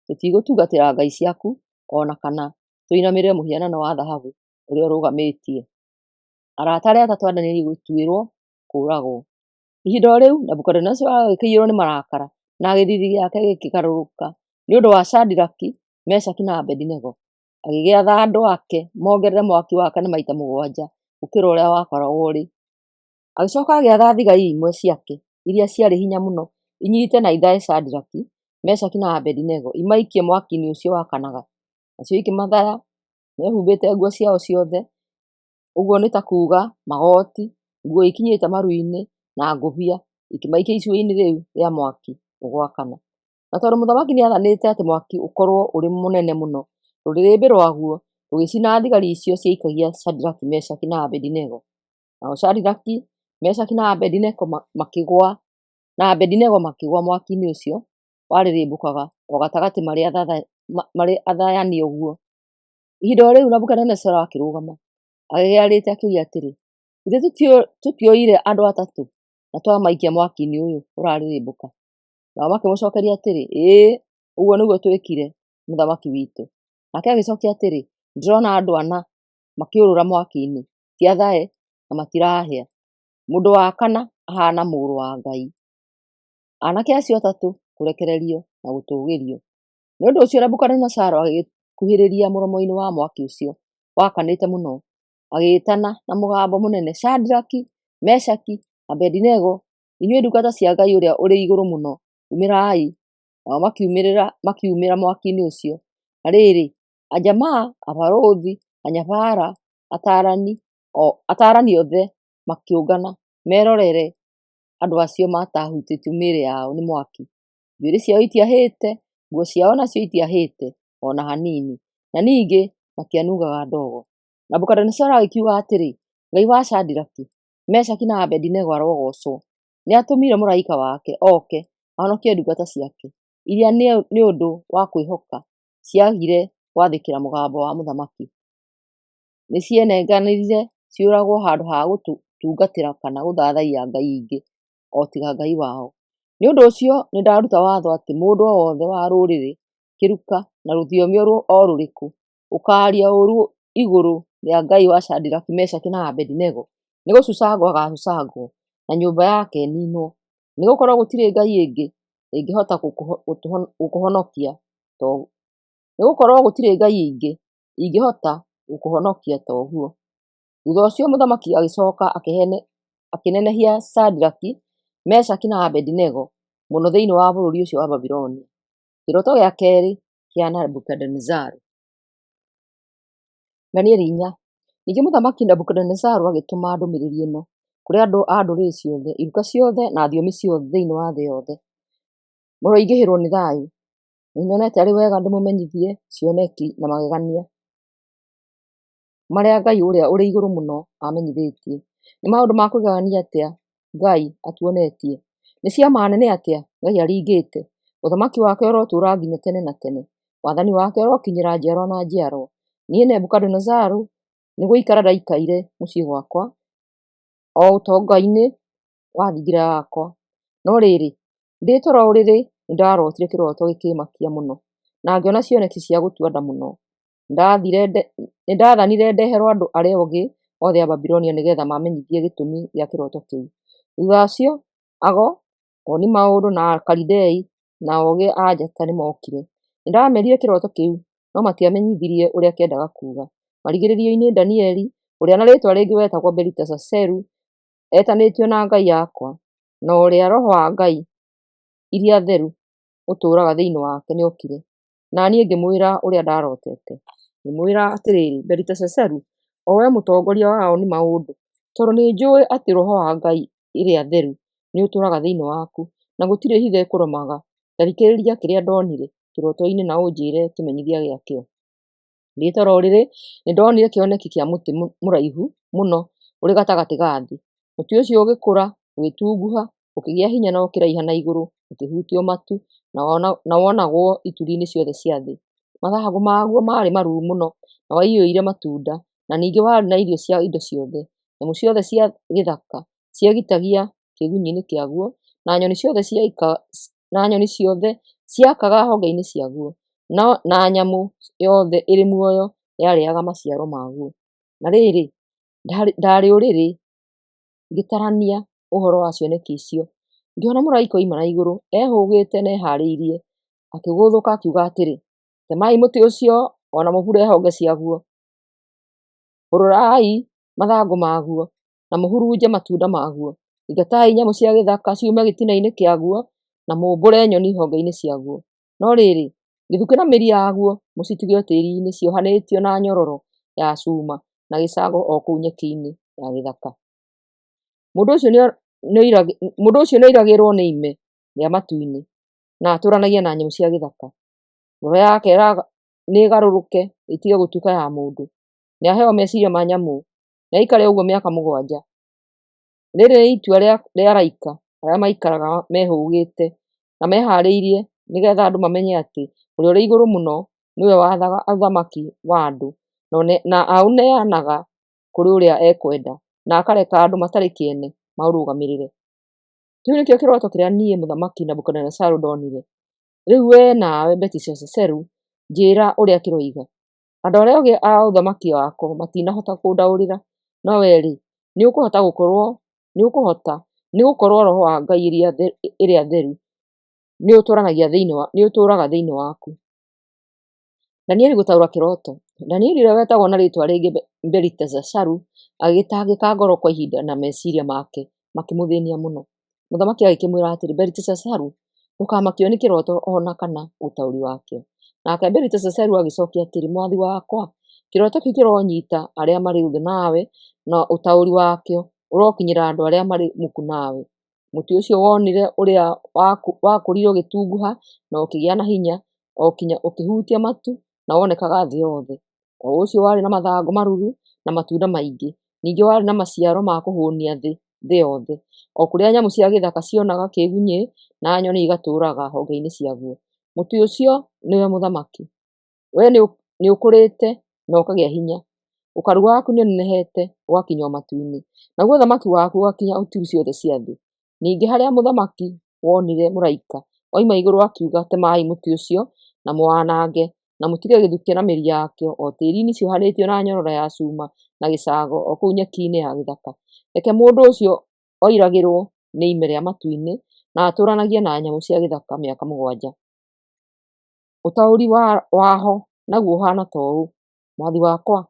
tũtigũtungatĩra ngai ciaku o na kana tũinamĩrĩre mũhianano wa thahabu ũrĩa ũrũgamĩtie.” Arata arĩa atatũ a Danieli gũtuĩrwo kũũragwo. Ihinda o rĩu Nebukadinezaru agĩkĩiyũrwo nĩ marakara na gĩthiithi gĩake gĩkĩgarũrũka nĩ ũndũ wa Shadiraka, Meshaki, na Abedinego. Agĩgĩatha andũ ake mongerere mwaki wakane maita 7 gũkĩra ũrĩa wakoragwo ũrĩ. Agĩcooka agĩatha thigari imwe ciake iria ciarĩ hinya mũno inyiite na ithae Shadiraka, Meshaki, na Abedinego imaikie mwaki-inĩ ũcio wakanaga. Nacio ikĩmathaya mehumbĩte nguo ciao ciothe, ũguo nĩ ta kuuga magooti, nguo ikinyĩte maru-inĩ, na ngũbia, ikĩmaikia icua-inĩ rĩu rĩa mwaki ũgwakana. Na tondũ mũthamaki nĩathanĩte atĩ mwaki ũkorwo ũrĩ mũnene mũno, rũrĩrĩmbĩ rwaguo rũgĩcina thigari icio ciaikagia Shadiraka, Meshaki, na Abedinego. Nao Shadiraka, Meshaki, na Abedinego makĩgũa mwaki-inĩ ũcio warĩrĩmbũkaga o gatagatĩ marĩ athayani ũguo. Ihinda o rĩu Nebukadinezaru akĩrũgama, agegearĩte akĩũria atĩrĩ, “Githĩ tũtioire andũ atatũ na twamaikia mwaki-inĩ ũyũ ũrarĩrĩmbũka?” Nao makĩmũcookeria atĩrĩ, “Ĩĩ, ũguo nĩguo twĩkire, mũthamaki witũ.” Nake agĩcookia atĩrĩ, “Ndĩrona andũ ana makĩũrũra mwaki-inĩ, ti athae na matirahĩa. Mũndũ wa kana ahaana mũrũ wa ngai.” Aanake acio atatũ kũrekererio na gũtũũgĩrio. Nĩ ũndũ ũcio Nebukadinezaru agĩkuhĩrĩria mũromo-inĩ wa mwaki ũcio wakanĩte mũno, agĩĩtana na mũgambo mũnene, "Shadraki, Meshaki, Abedinego, inyuĩ ndungata cia Ngai ũrĩa ũrĩ Igũrũ Mũno, umĩrai!" Nao makiumĩra mwaki-inĩ ũcio. Na rĩrĩ, anjamaa, abarũthi, anyabara, ataarani othe makĩũngana merorere andũ acio mataahutĩtio mĩĩrĩ yao nĩ mwaki. Njuĩrĩ ciao itiahĩte, nguo ciao nacio itiahĩte o na hanini, na ningĩ matianungaga ndogo. Nebukadinezaru agĩkiuga atĩrĩ, "Ngai wa Shadiraki, Meshaki na Abedinego arogoocwo! Nĩatũmire mũraika wake oke ahonokie ndungata ciake, iria nĩ ũndũ wa kwĩhoka ciagire gwathĩkĩra mũgambo wa mũthamaki. Nĩcienenganire ciũragwo handũ ha gũtungatĩra kana gũthathaiya ngai ingĩ o tiga Ngai wao. Nĩ ũndũ ũcio nĩndaruta watho atĩ mũndũ o wothe wa rũrĩrĩ, kĩruka, na rũthiomi o rũrĩkũ ũkaaria ũũru igũrũ rĩa Ngai wa Shadiraki, Meshaki, na Abedinego nĩgũcucangwo agaacucangwo, na nyũmba yake ĩniinwo. Nĩgũkorwo gũtirĩ ngai ĩngĩ ĩngĩhota gũkũhonokia ta nĩgũkorwo gũtirĩ ngai ingĩ ingĩhota gũkũhonokia ta ũguo." Thutha ũcio mũthamaki agĩcoka akĩnenehia Shadiraki, Meshaki, na Abedinego mũno thĩinĩ wa bũrũri ũcio wa Babuloni. Kĩroto gĩa kerĩ kĩa Nebukadinezaru. Danieli 4. Ningĩ Mũthamaki Nebukadinezaru agĩtũma ndũmĩrĩri ĩno kũrĩ andũ a ndũrĩrĩ ciothe, iruka ciothe, na thiomi ciothe thĩinĩ wa thĩ yothe: Mũroingĩhĩrwo nĩ thayũ! Nĩnyonete arĩ wega ndĩmũmenyithie cioneki na magegania marĩa Ngai ũrĩa ũrĩ Igũrũ Mũno amenyithĩtie. Nĩ maũndũ ma kũgegania atĩa Ngai atuonetie! Nĩ ciama nene atĩa Ngai aringĩte! Ũthamaki wake ũrotũũra nginya tene na tene, wathani wake ũrokinyĩra njiarwa na njiarwa. Niĩ Nebukadinezaru nĩgũikara ndaikaire mũciĩ gwakwa, o ũtonga-inĩ wa thingira yakwa. No rĩrĩ, ndĩ toro ũrĩrĩ nĩndarotire kĩroto gĩkĩmakia mũno, na ngĩona cioneki cia gũtua nda mũno. Nĩndathanire ndeherwo andũ arĩa ogĩ othe a Babuloni nĩgeetha maamenyithie gĩtũmi gĩa kĩroto kĩu. Thuutha ũcio ago, oni maũndũ, na Akalidei, na oogĩ a njata nĩmookire. Nĩndameerire kĩroto kĩu, no matiamenyithirie ũrĩa kĩendaga kuuga. Marigĩrĩrio-inĩ Danieli, ũrĩa na rĩĩtwa rĩngĩ wetagwo Beliteshazaru, etanĩtio na ngai yakwa, na ũrĩa roho wa ngai iria theru ũtũũraga thĩinĩ wake nĩokire, na niĩ ngĩmwĩra ũrĩa ndarotete. Ngĩmwĩra atĩrĩ, Beliteshazaru, o wee mũtongoria wa oni maũndũ, tondũ nĩnjũũĩ atĩ roho wa ngai iria theru nĩũtũũraga thĩinĩ waku, na gũtirĩ hitho ĩkũremaga, ta thikĩrĩria kĩrĩa ndonire kĩroto-inĩ na ũnjĩĩre kĩmenyithia gĩakĩo. Ndĩ toro ũrĩrĩ nĩndonire kĩoneki kĩa mũtĩ mũraihu mũno ũrĩ gatagatĩ ga thĩ. Mũtĩ ũcio ũgĩkũra, ũgĩtunguha, ũkĩgĩa hinya na ũkĩraiha na igũrũ ũkĩhutia matu, na wonagwo ituri-inĩ ciothe cia thĩ. Mathangũ maguo maarĩ maruru mũno, na waiyũire matunda, na ningĩ warĩ na irio cia indo ciothe. Nyamũ ciothe cia gĩthaka ciegitagia kĩĩgunyĩ kĩaguo, na nyoni ciothe ciakaga honge-inĩ ciaguo, na nyamũ yothe ĩrĩ muoyo yarĩĩaga maciaro maguo. Na rĩrĩ, ndaarĩ ũrĩrĩ ngĩtarania ũhoro wa cioneki icio, ngĩona mũraika oima na igũrũ, ehũũgĩte na ehaarĩirie, akĩgũthũka, akiuga atĩrĩ, "Temai mũtĩ ũcio o na mũbure honge ciaguo; hũrũrai mathangũ maguo, na mũhurunje matunda maguo. Ingatai nyamũ cia gĩthaka ciume gĩtina-inĩ kĩaguo, na mũũmbũre nyoni honge-inĩ ciaguo. No rĩrĩ, gĩthukĩ na mĩri yaguo mũcitige o tĩĩri-inĩ ciohanĩtio na nyororo ya cuma na gĩcango o kũu nyeki-inĩ ya gĩthaka. Mũndũ ũcio nĩoiragĩrwo nĩ ime rĩa matu-inĩ, na atũũranagie na nyamũ cia gĩthaka. Ngoro yake nĩĩgarũrũke ĩtige gũtuĩka ya mũndũ; nĩaheo meciiria ma nyamũ, nĩaikare ũguo mĩaka 7. Rĩĩrĩ nĩ itua rĩa araika arĩa maikaraga mehũũgĩte na mehaarĩirie, nĩgeetha andũ mamenye atĩ Ũrĩa-ũrĩ-Igũrũ-Mũno nĩwe wathaga ũthamaki wa andũ na aũneanaga kũrĩ ũrĩa ekwenda, na akareka andũ matarĩ kĩene maũrũgamĩrĩre. Kĩu nĩkĩo kĩroto kĩrĩa niĩ, Mũthamaki Nebukadinezaru, ndonire. Rĩu wee nawe, Beliteshazaru, njĩĩra ũrĩa kĩroiga. Andũ arĩa oogĩ a ũthamaki wakwa matinahota kũndaũrĩra, no wee-rĩ, nĩũkũhota, nĩgũkorwo roho wa ngai iria theru nĩũtũũraga thĩinĩ waku." Danieli gũtaũra kĩroto. Danieli ũrĩa wetagwo na rĩĩtwa rĩngĩ Beliteshazaru agĩtangĩka ngoro kwa ihinda na meciria make makĩmũthĩnia mũno. Mũthamaki agĩkĩmwĩra atĩrĩ, Beliteshazaru, ndũkamakio nĩ kĩroto o na kana ũtaũri wakĩo. Nake Beliteshazaru agĩcokia atĩrĩ, Mwathi wakwa, kĩroto kĩu kĩronyiita arĩa marĩ ũthũ nawe, na ũtaũri wakĩo ũrokinyĩra andũ arĩa marĩ muku nawe. Mũtĩ ũcio wonire ũrĩa wakũrire ũgĩtunguha na ũkĩgĩa na hinya, o kinya ũkĩhutia matu na wonekaga thĩ yothe, o ũcio warĩ na mathangũ maruru na matunda maingĩ, ningĩ warĩ na maciaro ma kũhũnia thĩ yothe, o kũrĩa nyamũ cia gĩthaka cionaga kĩĩgunyĩ na nyoni igatũũraga honge-inĩ ciaguo. Mũtĩ ũcio nĩwe mũthamaki. Wee nĩũkũrĩte na ũkagĩa hinya, ũkaru waku nĩũnenehete ũgakinya o matu-inĩ, naguo ũthamaki waku ũgakinya ituri ciothe cia thĩ. Ningĩ harĩa mũthamaki wonire mũraika oima igũrũ akiuga, Temai mũtĩ ũcio na mũwanange, na mũtige gĩthukĩ na mĩri yakĩo o tĩĩri-inĩ ciohanĩtio na nyororo ya cuma na gĩcango o kũu nyeki-inĩ ya gĩthaka. Reke mũndũ ũcio oiragĩrwo nĩ ime rĩa matu-inĩ, na atũũranagie na nyamũ cia gĩthaka mĩaka 7. Ũtaũri waho naguo ũhaana ta ũũ, mwathi wakwa,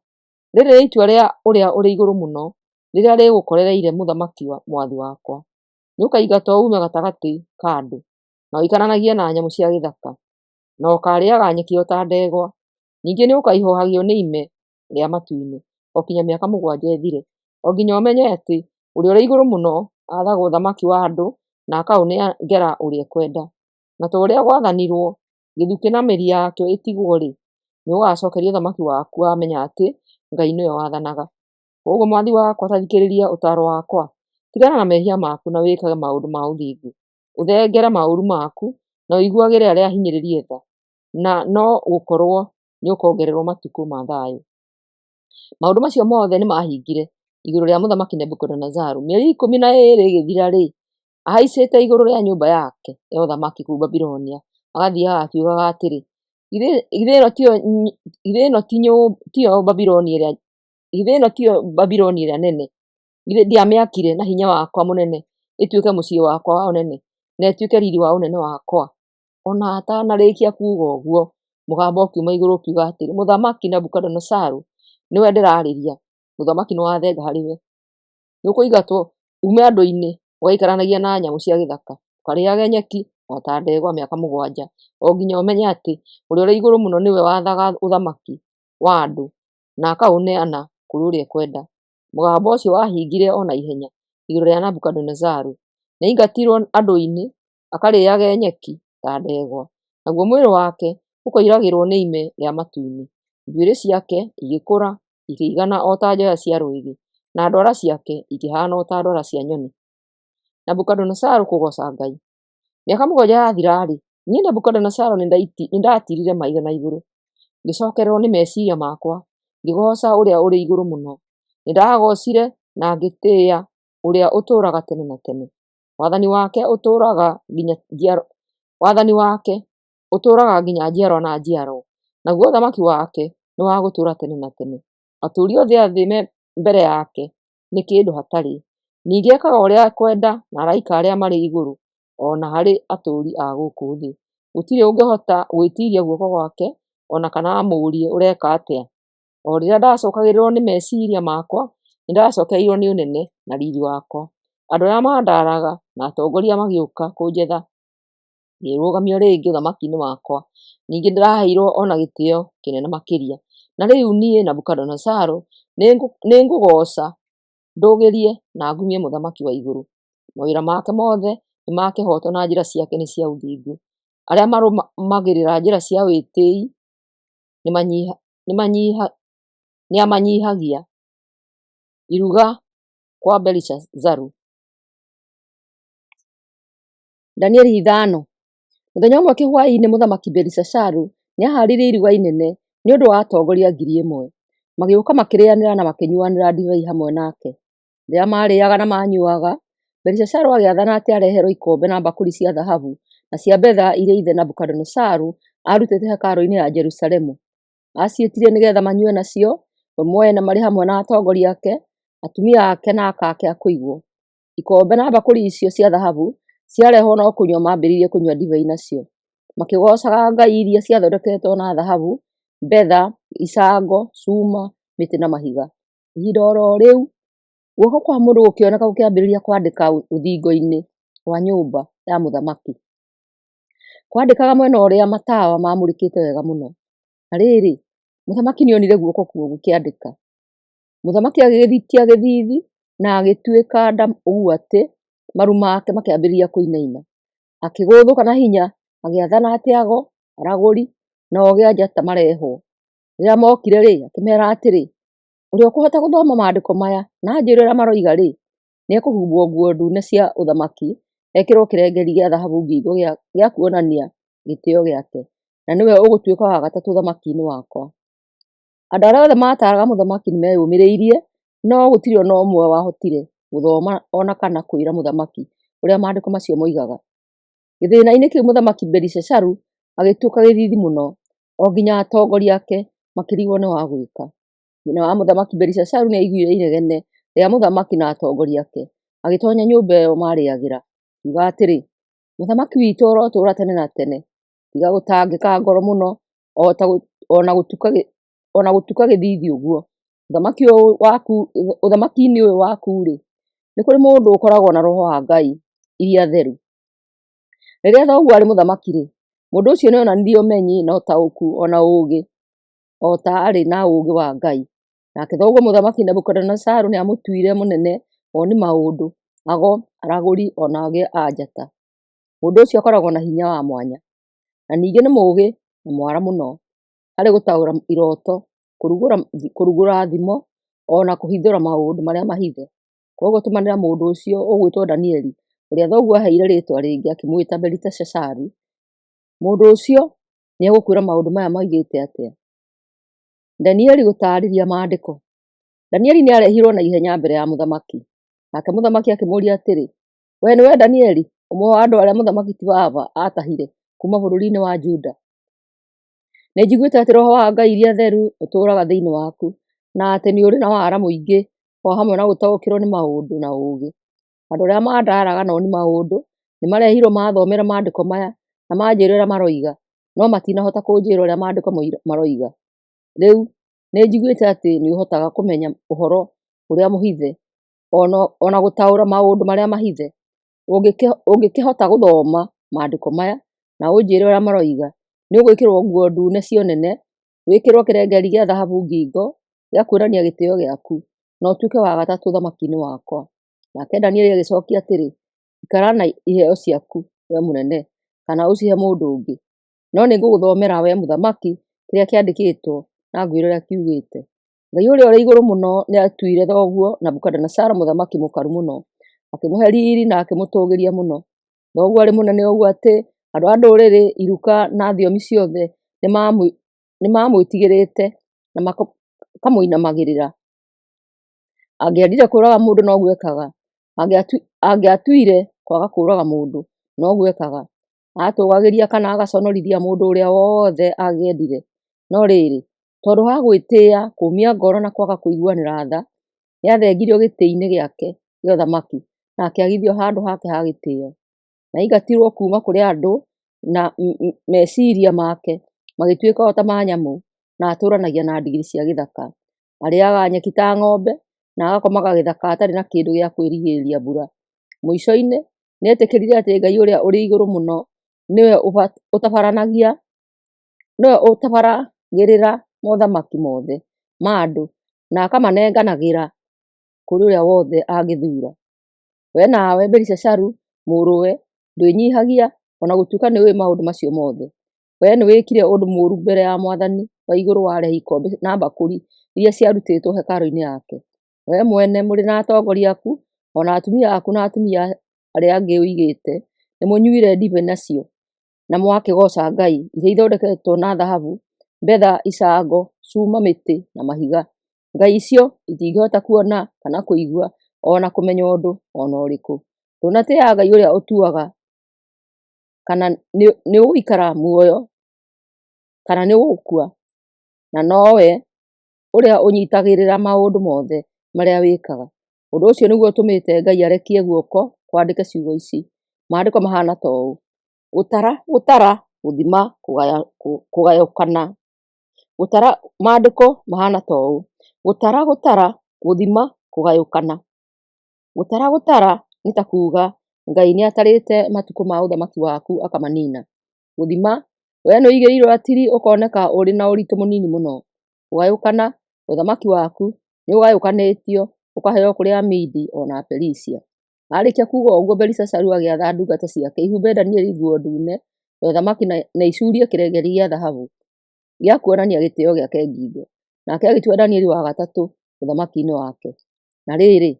rĩrĩ nĩ itua rĩa Ũrĩa-ũrĩ-Igũrũ-Mũno rĩrĩa rĩgũkorereire mũthamaki mwathi wakwa. Nĩũkaingatwo uume gatagatĩ ka andũ, na ũikaranagie na nyamũ cia gĩthaka, na ũkaarĩĩaga nyeki o ta ndegwa. Ningĩ nĩũkaihũhagio nĩ ime rĩa matu-inĩ, o kinya mĩaka 7 ĩthire, o nginya ũmenye atĩ Ũrĩa-ũrĩ-Igũrũ-Mũno aathaga ũthamaki wa andũ na akaũnengera ũrĩa ekwenda. Na ta ũrĩa gwathanirwo gĩthukĩ na mĩri yakĩo ĩtigwo-rĩ, nĩũgacookerio ũthamaki waku wamenya atĩ Ngai nĩwe wathanaga. Kwoguo mwathi wakwa, ta thikĩrĩria ũtaaro wakwa. Tigana na mehia maku na wĩkage maũndũ ma ũthingu. Ũthengere maũru maku na ũiguagĩre arĩa ahinyĩrĩrie tha, na no gũkorwo nĩũkongererwo matukũ ma thayũ. Maũndũ macio mothe nĩmahingire igũrũ rĩa Mũthamaki Nebukadinezaru. Mĩeri 12 ĩgĩthira-rĩ, ahaicĩte igũrũ rĩa nyũmba yake ya ũthamaki kũu Babilonia, agathiiaga akiugaga atĩrĩ, Githĩ ĩno tiyo Babiloni ĩrĩa nene? Githĩ ndiamĩakire na hinya wakwa mũnene ĩtuĩke mũciĩ wakwa wa ũnene, na ĩtuĩke riiri wa ũnene wakwa? O na atanarĩkia kuuga ũguo, mũgambo ũkiuma igũrũ ũkiuga atĩrĩ, Mũthamaki Nebukadinezaru, nĩwe ndĩraarĩria. Ũthamaki nĩwathenga harĩ we. Nĩũkũingatwo uume andũ-inĩ, ũgaikaranagie na nyamũ cia gĩthaka, ũkarĩĩage nyeki o ta ndegwa mĩaka 7, o nginya ũmenye atĩ Ũrĩa-ũrĩ-Igũrũ-Mũno nĩwe wathaga ũthamaki wa andũ na akaũneana kũrĩ ũrĩa ekwenda. Mũgambo ũcio wahingire o na ihenya igũrũ rĩa Nebukadinezaru. Nĩaingatirwo andũ-inĩ, akarĩĩage nyeki ta ndegwa, naguo mwĩrĩ wake ũkoiragĩrwo nĩ ime rĩa matu-inĩ. Njuĩrĩ ciake igĩkũra ikĩigana o ta njoya cia rwĩgĩ, na ndwara ciake ikĩhaana o ta ndwara cia nyoni. Nebukadinezaru kũgooca Ngai. Mĩaka 7 yathira-rĩ, niĩ Nebukadinezaru nĩndatiirire maitho na igũrũ, ngĩcookererwo nĩ meciiria makwa, ngĩgooca Ũrĩa-ũrĩ-Igũrũ-Mũno. Nĩndagoocire na ngĩtĩĩa Ũrĩa ũtũũraga tene na tene. Wathani wake ũtũũraga nginya njiarwa na njiarwa, naguo ũthamaki wake nĩ wa gũtũũra tene na tene. Atũũri othe a thĩ me mbere yake nĩ kĩndũ hatarĩ. Ningĩ ekaga ũrĩa ekwenda na araika arĩa marĩ igũrũ, o na harĩ atũũri a gũkũ thĩ. Gũtirĩ ũngĩhota gwĩtiiria guoko gwake, o na kana amũũrie, ‘Ũreka atĩa?’ O rĩrĩa ndacookagĩrĩrwo nĩ meciiria makwa, nĩndacookereirwo nĩ ũnene na riiri wakwa. Andũ arĩa maandaaraga na atongoria magĩũka kũnjetha, ngĩrũgamio rĩngĩ ũthamaki-inĩ wakwa. Ningĩ nĩndaheirwo o na gĩtĩĩo kĩnene makĩria. Na rĩu niĩ Nebukadinezaru nĩngũgooca, ndũũgĩrie na ngumie Mũthamaki wa igũrũ. Mawĩra make mothe nĩ ma kĩhooto na njĩra ciake nĩ cia ũthingu. Arĩa marũmagĩrĩra njĩra cia wĩtĩĩi nĩamanyiihagia. Iruga kwa Belishazaru. Danieli 5. Mũthenya ũmwe kĩhwaĩ-inĩ Mũthamaki Belishazaru nĩahaarĩirie iruga inene nĩ ũndũ wa atongoria 1,000. Magĩũka makĩrĩĩanĩra na makĩnyuuanĩra ndibei hamwe nake. Rĩrĩa maarĩĩaga na maanyuuaga, Belishazaru agĩathana atĩ areherwo ikombe na mbakũri cia thahabu na cia betha iria ithe Nebukadinezaru aarutĩte hekarũ-inĩ ya Jerusalemu. Aaciĩtirie nĩgeetha manyue nacio we mwene marĩ hamwe na atongoria ake, atumia ake na aka ake a kũigwo. Ikombe na mbakũri icio cia thahabu ciarehwo no kũnyua maambĩrĩirie kũnyua ndibei nacio, makĩgoocaga ngai iria ciathondeketwo na thahabu, betha, icango, cuma, mĩtĩ na mahiga. Ihinda oro rĩu, guoko kwa mũndũ gũkĩoneka gũkĩambĩrĩria kwandĩka rũthingo-inĩ rwa nyũmba ya mũthamaki. Kwandĩkaga mwena ũrĩa matawa maamũrĩkĩte wega mũno. Na rĩrĩ, mũthamaki nĩonire guoko kũu gũkĩandĩka. Mũthamaki agĩgĩthitia gĩthiithi na agĩtuĩka nda ũguo atĩ maru make makĩambĩrĩria kũinaina. Akĩgũthũka na hinya, agĩathana atĩ ago, aragũri, na ogĩ a njata marehwo. Rĩrĩa mokire-rĩ, akĩmeera atĩrĩ, ũrĩa ũkũhota gũthoma maandĩko maya na anjĩre ũrĩa maroiga-rĩ, nĩekũhumbwo nguo ndune cia ũthamaki, ekĩrwo kĩrengeri gĩa thahabu ngingo gĩa kuonania gĩtĩĩo gĩake, na nĩwe ũgũtuĩka wa gatatũ ũthamaki-inĩ wakwa. Andũ arĩa othe maataaraga mũthamaki nĩmeyũmĩrĩirie, no gũtirĩ o na ũmwe wahotire gũthoma o na kana kwĩra mũthamaki ũrĩa maandĩko macio moigaga. Gĩthĩna-inĩ kĩu mũthamaki Belishazaru agĩtuĩka gĩthiithi mũno, o nginya atongoria ake makĩrigwo nĩ wa gwĩka. Nyina wa mũthamaki Belishazaru nĩaiguire inegene rĩa mũthamaki na atongoria ake, agĩtoonya nyũmba ĩyo maarĩĩagĩra, akiuga atĩrĩ, Mũthamaki witũ arotũũra tene na tene! Tiga gũtangĩka ngoro mũno o na gũtuka gĩthiithi ũguo. Ũthamaki-inĩ ũyũ waku-rĩ, nĩ kũrĩ mũndũ ũkoragwo na roho wa ngai iria theru. Rĩrĩa thoguo aarĩ mũthamaki-rĩ, mũndũ ũcio nĩonanirie ũmenyi na ũtaũku o na ũũgĩ, o ta arĩ na ũũgĩ wa Ngai. Nake thoguo Mũthamaki Nebukadinezaru nĩamũtuire mũnene oni maũndũ, ago, aragũri, o na ogĩ a njata. Mũndũ ũcio akoragwo na hinya wa mwanya, na ningĩ nĩ mũũgĩ na mwara mũno harĩ gũtaũra iroto, kũrugũra thimo, o na kũhithũra maũndũ marĩa mahithe. Kwoguo tũmanĩra mũndũ ũcio ũgwĩtwo Danieli, ũrĩa thoguo aaheire rĩĩtwa rĩngĩ akĩmwĩta Beliteshazaru. Mũndũ ũcio nĩegũkwĩra maũndũ maya moigĩte atĩa. Danieli gũtaarĩria maandĩko. Danieli nĩarehirwo na ihenya mbere ya mũthamaki. Nake mũthamaki akĩmũũria atĩrĩ, Wee nĩwe Danieli, ũmwe wa andũ arĩa mũthamaki ti baba aatahire kuuma bũrũri-inĩ wa Juda? Nĩnjiguĩte atĩ roho wa ngai iria theru ũtũũraga thĩinĩ waku, na atĩ nĩ ũrĩ na wara mũingĩ o hamwe na gũtaũkĩrwo nĩ maũndũ na ũũgĩ. Andũ arĩa mandaaraga na oni maũndũ nĩmarehirwo maathomera maandĩko maya na manjĩre ũrĩa maroiga, no matinahota kũnjĩra ũrĩa maandĩko maroiga. Rĩu nĩnjiguĩte atĩ nĩũhotaga kũmenya ũhoro ũrĩa mũhithe, o na gũtaũra maũndũ marĩa mahithe. Ũngĩkĩhota gũthoma maandĩko maya na ũnjĩre ũrĩa maroiga, nĩũgwĩkĩrwo nguo ndune cia ũnene, wĩkĩrwo kĩrengeri gĩa thahabu ngingo gĩa kuonania gĩtĩĩo gĩaku, na ũtuĩke wa gatatũ ũthamaki-inĩ wakwa. Nake Danieli agĩcookia atĩrĩ, Ikara na iheo ciaku, wee mũnene, kana ũcihe mũndũ ũngĩ. No nĩngũgũthomera, wee mũthamaki, kĩrĩa kĩandĩkĩtwo na ngwĩre ũrĩa kiugĩte. Ngai ũrĩa ũrĩ igũrũ mũno nĩatuire thoguo Nebukadinezaru mũthamaki mũkaru mũno, akĩmũhe riiri na akĩmũtũũgĩria mũno. Thoguo aarĩ mũnene ũguo atĩ andũ a ndũrĩrĩ, iruka na thiomi ciothe nĩmamwĩtigĩrĩte na makamũinamagĩrĩra. Angĩendire kũũraga mũndũ noguo ekaga, angĩatuire kwaga kũũraga mũndũ noguo ekaga. Aatũũgagĩria kana agaconorithia mũndũ ũrĩa wothe angĩendire. No rĩrĩ, tondũ wa gwĩtĩĩa, kũũmia ngoro na kwaga kũiguanĩra tha, nĩathengirio gĩtĩ-inĩ gĩake gĩa ũthamaki na akĩagithio handũ hake ha gĩtĩĩo. Nĩaingatirwo kuuma kũrĩ andũ na meciiria make magĩtuĩka o ta ma nyamũ, na atũũranagia na ndigiri cia gĩthaka. Arĩĩaga nyeki ta ng'ombe, na agakomaga gĩthaka atarĩ na kĩndũ gĩa kwĩrigĩrĩria mbura. Mũico-inĩ, nĩetĩkĩrire atĩ Ngai ũrĩa ũrĩ Igũrũ Mũno nĩwe ũtabaragĩrĩra mothamaki mothe ma andũ na akamanenganagĩra kũrĩ ũrĩa wothe angĩthuura. Wee nawe, Belishazaru mũrũwe, ndwĩnyiihagia, o na gũtuĩka nĩũũĩ maũndũ macio mothe. Wee nĩwĩkire ũndũ mũũru mbere ya Mwathani wa igũrũ warehe ikombe na mbakũri iria ciarutĩtwo hekarũ-inĩ yake. Wee mwene, mũrĩ na atongoria aku, o na atumia aku na atumia arĩa angĩ ũigĩte, nĩmũnyuire ndibei nacio na mwakĩgooca ngai iria ithondeketwo na thahabu, betha, icango, cuma, mĩtĩ na mahiga. Ngai icio itingĩhota kuona kana kũigua o na kũmenya ũndũ o na ũrĩkũ. Ndũnatĩĩa Ngai ũrĩa ũtuaga kana nĩũgũikara muoyo kana nĩũgũkua, na nowe ũrĩa ũnyiitagĩrĩra maũndũ mothe marĩa wĩkaga. Ũndũ ũcio nĩguo ũtũmĩte Ngai arekie guoko kwandĩke ciugo ici. Maandĩko mahaana ta ũũ: gũtara, gũtara, gũthima, kũgayũkana. Gũtara maandĩko mahana ta ũũ: gũtara gũtara, gũthima, kũgayũkana. Gũtara gũtara nĩ ta kuuga Ngai nĩatarĩte matukũ ma ũthamaki waku akamanina. Gũthima, wee nĩũigĩirwo ratiri ũkoneka ũrĩ na ũritũ mũnini mũno. Kũgayũkana, ũthamaki waku nĩũgayũkanĩtio ũkaheo kũrĩ Amidi o na Aperisia. Aarĩkia kuuga ũguo, Belishazaru agĩatha ndungata ciake ihumbe Danieli nguo ndune ya ũthamaki na icuurie kĩrengeri gĩa thahabu gĩa kuonania gĩtĩĩo gĩake ngingo. Nake agĩtua Danieli wa gatatũ ũthamaki-inĩ wake. Na rĩrĩ,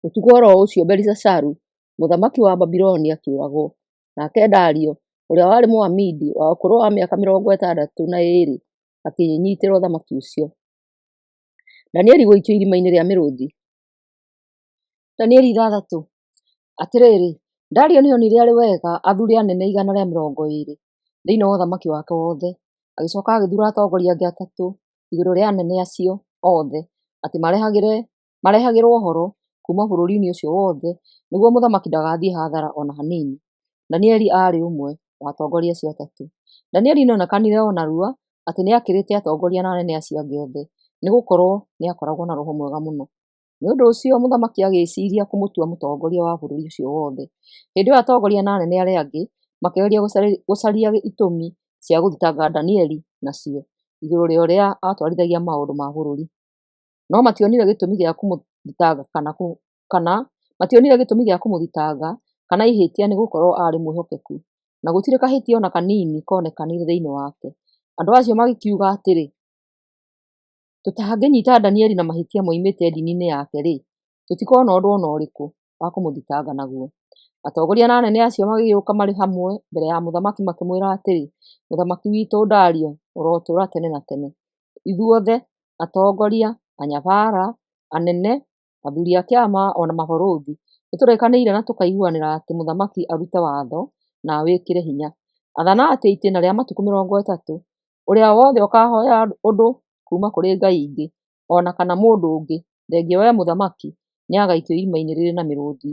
ũtukũ o ro ũcio Belishazaru mũthamaki wa Babuloni akĩũragwo. Nake Dario, ũrĩa warĩ Mũamidi wa ũkũrũ wa mĩaka 62, akĩĩnyiitĩra ũthamaki ũcio. Danieli gũikio irima-inĩ rĩa mĩrũũthi. Danieli 6. Atĩrĩrĩ, Dario nĩonire arĩ wega athuure anene 120 thĩinĩ wa ũthamaki wake wothe. Agĩcooka agĩthuura atongoria angĩ atatũ igũrũ rĩa anene acio othe, atĩ marehagĩrwo ũhoro kuuma bũrũri-inĩ ũcio wothe, nĩguo mũthamaki ndagathiĩ hathara o na hanini. Danieli aarĩ ũmwe wa atongoria acio atatũ. Danieli nĩonekanire o narua atĩ nĩakĩrĩte atongoria na anene acio angĩ othe, nĩgũkorwo nĩakoragwo na roho mwega mũno. Nĩ ũndũ ũcio mũthamaki agĩĩciiria kũmũtua mũtongoria wa bũrũri ũcio wothe. Hĩndĩ ĩyo atongoria na anene arĩa angĩ makĩgeria gũcaria itũmi cia gũthitanga Danieli nacio igũrũ rĩa ũrĩa aatwarithagia maũndũ ma bũrũri. No mationire gĩtũmi gĩa kũmũthitanga kana ihĩtia nĩgũkorwo aarĩ mwĩhokeku, na gũtirĩ kahĩtia o na kanini koonekanire thĩinĩ wake. Andũ acio magĩkiuga atĩrĩ, Tũtangĩnyiita Danieli na mahĩtia moimĩte ndini-inĩ yake-rĩ, tũtikoona ũndũ o na ũrĩkũ wa kũmũthitanga naguo. Atongoria na anene acio magĩgĩũka marĩ hamwe mbere ya mũthamaki makĩmwĩra atĩrĩ, Mũthamaki witũ Dario, ũrotũũra tene na tene. Ithuothe, atongoria, anyabara, anene, athuuri a kĩama o na mabarũthi, nĩtũrĩkanĩire na tũkaiguanĩra atĩ mũthamaki arute watho na awĩkĩre hinya. Athana atĩ itĩĩna rĩa matukũ 30, ũrĩa wothe ũkaahooya ũndũ kuuma kũrĩ ngai ingĩ, o na kana mũndũ ũngĩ, thengia wee mũthamaki, nĩagaikio irima-inĩ rĩrĩ na mĩrũũthi.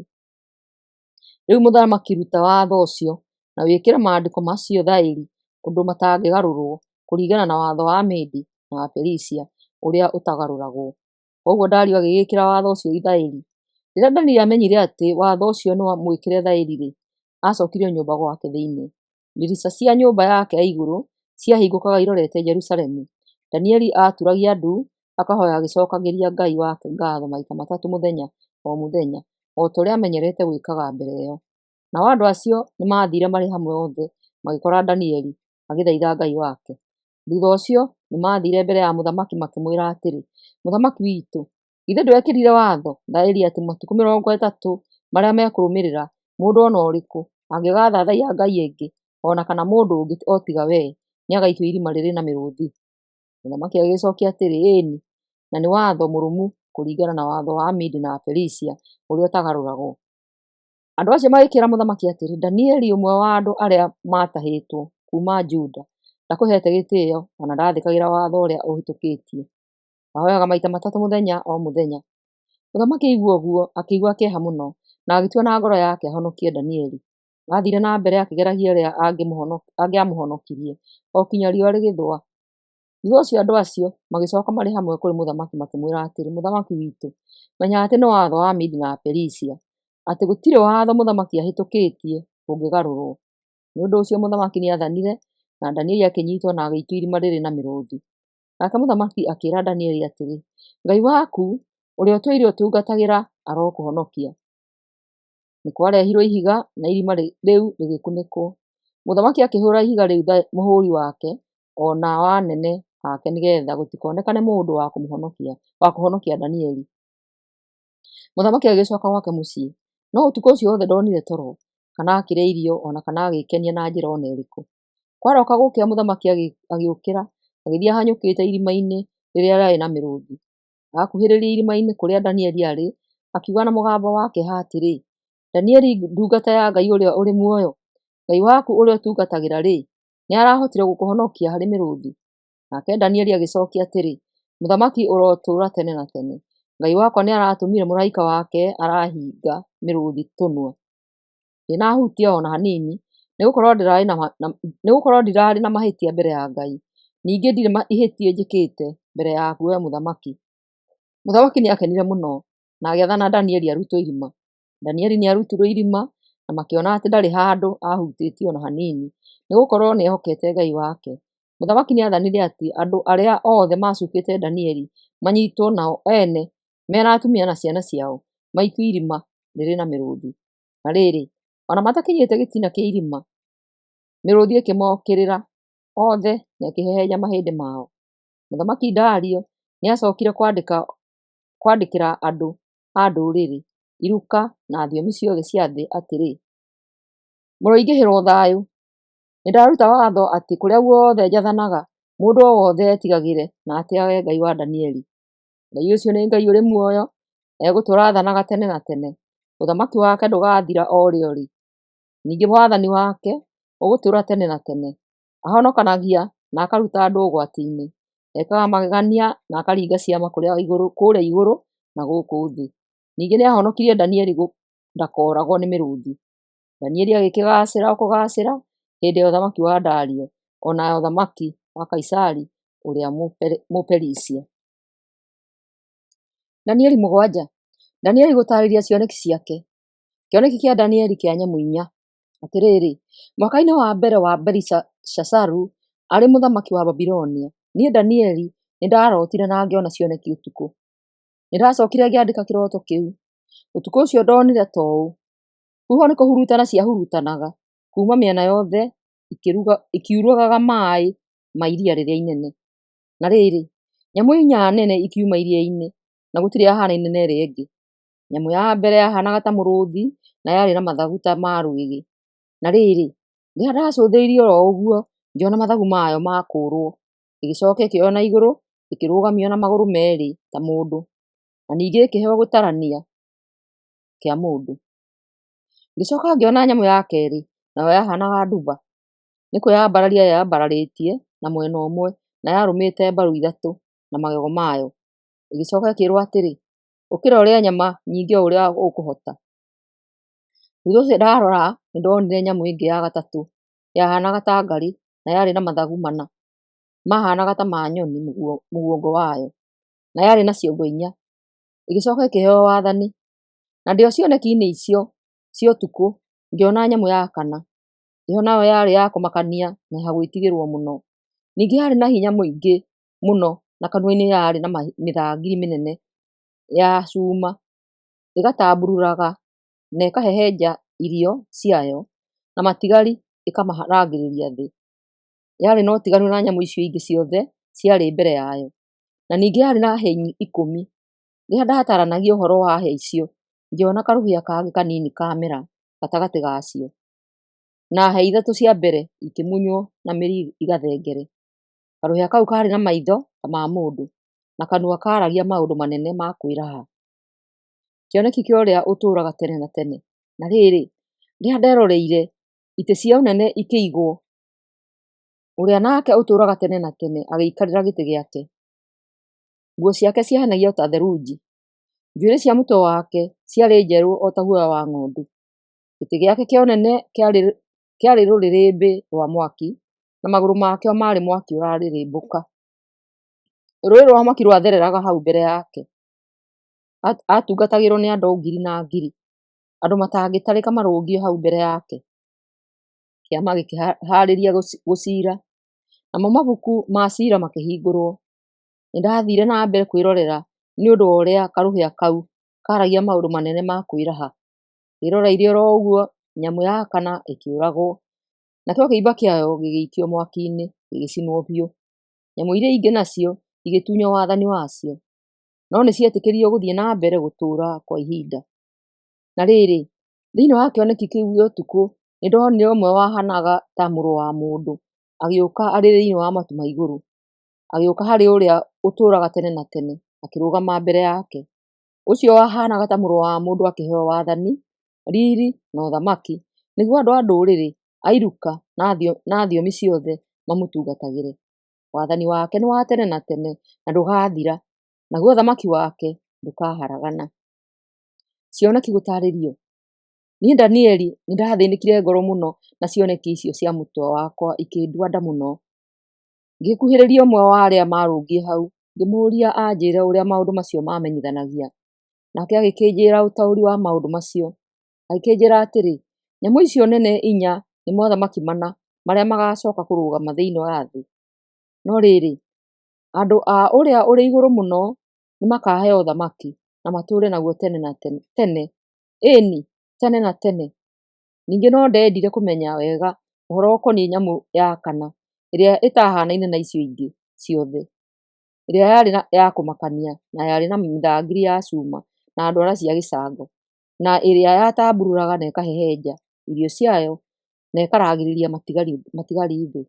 Rĩu mũthamaki ruta watho ũcio, na wĩkĩre maandĩko macio thaĩri ũndũ matangĩgarũrwo, kũringana na watho wa Amedi na Aperisia ũrĩa ũtagarũragwo. Kwoguo Dario agĩgĩĩkĩra watho ũcio thaĩri. Rĩrĩa Danieli aamenyire atĩ watho ũcio nĩmwĩkĩre thaĩri-rĩ, aacokirio nyũmba gwake thĩinĩ. Ndirica cia nyũmba yake ya igũrũ ciahingũkaga irorete Jerusalemu. Danieli aaturagia ndu akahooya agĩcookagĩria Ngai wake ngaatho maita matatũ mũthenya o mũthenya, o ta ũrĩa aamenyerete gwĩkaga mbere ĩyo. Nao andũ acio nĩmathiire marĩ hamwe othe magĩkora Danieli agĩthaitha Ngai wake. Thuutha ũcio nĩmathiire mbere ya mũthamaki makĩmwĩra atĩrĩ, Mũthamaki witũ, githĩ ndwekĩrire watho thaĩri atĩ matukũ 30 marĩa mekũrũmĩrĩra mũndũ o na ũrĩkũ angĩgaathathaiya ngai ĩngĩ o na kana mũndũ ũngĩ o tiga wee, nĩagaikio irima rĩrĩ na mĩrũũthi? Mũthamaki agĩcookia atĩrĩ, Ĩĩ-ni, na nĩ watho mũrũmu kũringana na watho wa Amedi na Aperisia ũrĩa ũtagarũragwo. Andũ acio magĩkĩĩra mũthamaki atĩrĩ, Danieli, ũmwe wa andũ arĩa maatahĩtwo kuuma Juda, ndakũheete gĩtĩĩo o na ndathĩkagĩra watho ũrĩa ũhĩtũkĩtie. Ahooyaga maita matatũ mũthenya o mũthenya. Mũthamaki aigua ũguo akĩigua kĩeha mũno, na agĩtua na ngoro yake ahonokie Danieli. Aathiire na mbere akĩgeragia ũrĩa angĩamũhonokirie, o kinya riũa rĩgĩthũa. Thuutha ũcio andũ acio magĩcooka marĩ hamwe kũrĩ mũthamaki makĩmwĩra atĩrĩ, Mũthamaki witũ, menya atĩ nĩ watho wa Amedi na Aperisia, atĩ gũtirĩ watho mũthamaki ahĩtũkĩtie ũngĩgarũrwo. Nĩ ũndũ ũcio mũthamaki nĩathanire, na Danieli akĩnyiitwo na agĩikio irima rĩrĩ na mĩrũũthi. Nake mũthamaki akĩĩra Danieli atĩrĩ, Ngai waku, ũrĩa ũtũire ũtungatagĩra, arokũhonokia. Nĩ kwarehirwo ihiga na irima rĩu rĩgĩkunĩkwo. Mũthamaki akĩhũũra ihiga rĩu mũhũũri wake o na wa anene ake nĩgeetha gũtikonekane mũndũ wa kũhonokia Danieli. Mũthamaki agĩcooka gwake mũciĩ, no ũtukũ ũcio wothe ndonire toro, kana akĩrĩa irio o na kana agĩĩkenia na njĩra o na ĩrĩkũ. Kwarooka gũkĩa mũthamaki agĩũkĩra, agĩthiĩ ahanyũkĩte irima-inĩ rĩrĩa rĩarĩ na mĩrũũthi. Aakuhĩrĩria irima-inĩ kũrĩa Danieli aarĩ, akiuga na mũgambo wa kĩeha atĩrĩ, Danieli ndungata ya Ngai ũrĩa ũrĩ muoyo, Ngai waku ũrĩa ũtungatagĩra-rĩ, nĩarahotire gũkũhonokia harĩ mĩrũũthi? Nake Danieli agĩcookia atĩrĩ, Mũthamaki ũrotũũra tene na tene. Ngai wakwa nĩaratũmire mũraika wake arahinga mĩrũũthi tũnua. Ndinahutia o na hanini, nĩgũkorwo ndirarĩ na mahĩtia mbere ya Ngai. Ningĩ ndirĩ ihĩtia njĩkĩte mbere yaku, wee mũthamaki. Mũthamaki nĩakenire mũno na agĩathana Danieli arutwo irima. Danieli nĩarutirwo irima, na makĩona atĩ ndarĩ handũ aahutĩtio o na hanini, nĩgũkorwo nĩehokete Ngai wake. Mũthamaki nĩathanire atĩ andũ arĩa othe macuukĩte Danieli manyiitwo, nao ene, me na atumia na ciana ciao, maikio irima rĩrĩ na mĩrũũthi. Na rĩrĩ, o na matakinyĩte gĩtina kĩa irima, mĩrũũthi ĩkĩmookĩrĩra othe na ĩkĩhehenja mahĩndĩ mao. Mũthamaki Dario nĩacookire kwandĩkĩra andũ a ndũrĩrĩ, iruka na thiomi ciothe cia thĩ atĩrĩ: Mũroingĩhĩrwo thayũ! Nĩndaruta watho atĩ kũrĩa guothe njathanaga, mũndũ o wothe etigagĩre na atĩĩage Ngai wa Danieli. Ngai ũcio nĩ Ngai ũrĩ muoyo, egũtũũra aathanaga tene na tene. Ũthamaki wake ndũgaathira o rĩ o rĩ, ningĩ wathani wake ũgũtũũra tene na tene. Ahonokanagia na akaruta andũ ũgwati-inĩ, ekaga magegania na akaringa ciama kũrĩa igũrũ na gũkũ thĩ. Ningĩ nĩahonokirie Danieli ndakooragwo nĩ mĩrũũthi. Danieli agĩkĩgaacĩra o kũgaacĩra hĩndĩ ya ũthamaki wa Dario, o na ya ũthamaki wa Kaisari ũrĩa Mũperisia. Danieli 7. Danieli gũtaarĩria cioneki ciake. Kĩoneki kĩa Danieli kĩa nyamũ inya. Atĩrĩrĩ, mwaka-inĩ wa mbere wa Belishazaru arĩ mũthamaki wa Babilonia, niĩ Danieli nĩndarootire na ngĩona cioneki ũtukũ. Nĩndacookire ngĩandĩka kĩroto kĩu. Ũtukũ ũcio ndonire ta ũũ: huho nĩkũhurutana ciahurutanaga kuuma mĩena yothe ikiurugaga maaĩ ma iria rĩrĩa inene. Na rĩrĩ, nyamũ inya nene ikiuma iria-inĩ, na gũtirĩ yahaanaine na ĩrĩa ĩngĩ. Nyamũ ya mbere yahaanaga ta mũrũũthi na yarĩ na mathagu ta ma rwĩgĩ. Na rĩrĩ, rĩrĩa ndacũthĩrĩirie o ro ũguo, ngĩona mathagu mayo maakũũrwo, ĩgĩcooka ĩkĩoywo na igũrũ, ĩkĩrũgamio na magũrũ meerĩ ta mũndũ, na ningĩ ĩkĩheo gũtarania kĩa mũndũ. Ngĩcooka ngĩona nyamũ ya keerĩ, nayo yahaanaga nduba. Nĩ kwĩyambararia yeyambararĩtie na mwena ũmwe, na yarũmĩte mbaru ithatũ na magego mayo. Ĩgĩcooka ĩkĩĩrwo atĩrĩ, “Ũkĩra ũrĩe nyama nyingĩ o ũrĩa ũkũhota.” Thuutha ũcio ndarora, nĩndonire nyamũ ĩngĩ ya gatatũ, yahaanaga ta ngarĩ na yarĩ na mathagu mana mahaanaga ta ma nyoni mũguongo wayo, na yarĩ na ciongo inya. Ĩgĩcooka ĩkĩheo wathani. Na ndĩ o cioneki-inĩ icio cia ũtukũ ngĩona nyamũ ya kana. Ĩyo nayo yarĩ ya kũmakania na ya gwĩtigĩrwo mũno. Ningĩ yarĩ na hinya mũingĩ mũno na kanua-inĩ yarĩ na mĩthangiri mĩnene ya cuuma, ĩgatambuuranga na ĩkahehenja irio ciayo, na matigari ĩkamarangĩrĩria thĩ. Yarĩ na ũtiganu na nyamũ icio ingĩ ciothe ciarĩ mbere yayo, na ningĩ yarĩ na hĩa 10. Rĩrĩa ndaataranagia ũhoro wa hĩa icio, ngĩona karũhĩa kangĩ kanini kaamera gatagatĩ gacio, na hĩa ithatũ cia mbere ikĩmunywo na mĩri igathengere. Karũhĩa kau kaarĩ na maitho ta ma mũndũ, na kanua kaaragia maũndũ manene ma kwĩraha. Kĩoneki kĩa ũrĩa ũtũũraga tene na tene. Na rĩrĩ, rĩrĩa ndeeroreire, itĩ cia ũnene ikĩigwo, ũrĩa nake ũtũũraga tene na tene agĩikarĩra gĩtĩ gĩake. Nguo ciake ciahenagia o ta theruji, njuĩrĩ cia mũtwe wake ciarĩ njerũ o ta guoya wa ng'ondu. Gĩtĩ gĩake kĩa ũnene kĩarĩ rũrĩrĩmbĩ rwa mwaki, na magũrũ makĩo maarĩ mwaki ũrarĩrĩmbũka. Rũũĩ rwa mwaki rwathereraga hau mbere yake. Aatungatagĩrwo nĩ andũ ngiri na ngiri, andũ matangĩtarĩka marũngiĩ hau mbere yake. Kĩama gĩkĩhaarĩria gũciira, namo mabuku ma ciira makĩhingũrwo. Nĩndathiire na mbere kwĩrorera nĩ ũndũ wa ũrĩa karũhĩa kau kaaragia maũndũ manene ma kwĩraha. Ndĩroreire o ro ũguo, nyamũ ya kana ĩkĩũragwo, nakĩo kĩimba kĩayo gĩgĩikio mwaki-inĩ, gĩgĩcinwo biũ. Nyamũ iria ingĩ nacio igĩtunywo wathani wacio, no nĩcietĩkĩririo gũthiĩ na mbere gũtũũra kwa ihinda. Na rĩrĩ, thĩinĩ wa kĩoneki kĩu gĩa ũtukũ nĩndonire ũmwe wahaanaga ta mũrũ wa mũndũ agĩũka arĩ thĩinĩ wa matu ma igũrũ, agĩũka harĩ ũrĩa ũtũũraga tene na tene, akĩrũgama mbere yake. Ũcio wahaanaga ta mũrũ wa mũndũ akĩheo wathani, riiri, na ũthamaki, nĩguo andũ a ndũrĩrĩ, a iruka, na thiomi ciothe mamũtungatagĩre. Wathani wake nĩ wa tene na tene na ndũgaathira, naguo ũthamaki wake ndũkaharagana. Cioneki gũtaarĩrio. Niĩ Danieli nĩndathĩnĩkire ngoro mũno, na cioneki icio cia mũtwe wakwa ikĩndua nda mũno. Ngĩkuhĩrĩria ũmwe wa arĩa maarũngiĩ hau, ngĩmũũria anjĩĩre ũrĩa maũndũ macio maamenyithanagia. Nake agĩkĩnjĩĩra ũtaũri wa maũndũ macio, agĩkĩnjĩĩra atĩrĩ, Nyamũ icio nene inya nĩ mothamaki mana marĩa magacooka kũrũgama thĩinĩ wa thĩ. No rĩrĩ, andũ a Ũrĩa-ũrĩ-Igũrũ-Mũno nĩmakaheo ũthamaki, na matũũre naguo tene na tene, ĩĩ-ni, tene na tene. Ningĩ no ndendire kũmenya wega ũhoro ũkoniĩ nyamũ ya kana, ĩrĩa ĩtahaanaine na icio ingĩ ciothe, ĩrĩa yarĩ ya kũmakania, na yarĩ na mĩthangiri ya cuma na ndwara cia gĩcango, na ĩrĩa yatambuuraga na ĩkahehenja irio ciayo na ĩkarangĩrĩria matigari thĩ.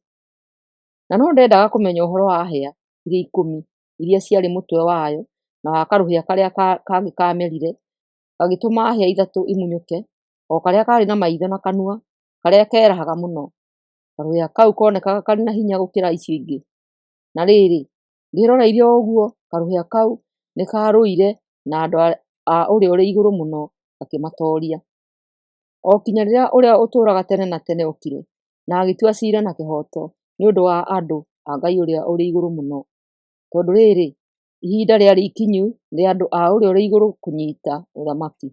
Na no ndendaga kũmenya ũhoro wa hĩa iria 10 iria ciarĩ mũtwe wayo, na wa karũhĩa karĩa kangĩ kaamerire, gagĩtũma hĩa ithatũ imunyũke, o karĩa kaarĩ na maitho na kanua karĩa keerahaga mũno. Karũhĩa kau koonekaga karĩ na hinya gũkĩra icio ingĩ. Na rĩrĩ, ndĩĩroreire o ũguo, karũhĩa kau nĩkarũire na andũ a Ũrĩa-ũrĩ-Igũrũ-Mũno, gakĩmatooria, o kinya rĩrĩa Ũrĩa Ũtũũraga Tene na Tene okire na agĩtua ciira na kĩhooto nĩ ũndũ wa andũ a Ngai Ũrĩa-ũrĩ-Igũrũ-Mũno, tondũ rĩrĩ, ihinda rĩarĩ ikinyu rĩa andũ a Ũrĩa-ũrĩ-Igũrũ kũnyiita ũthamaki.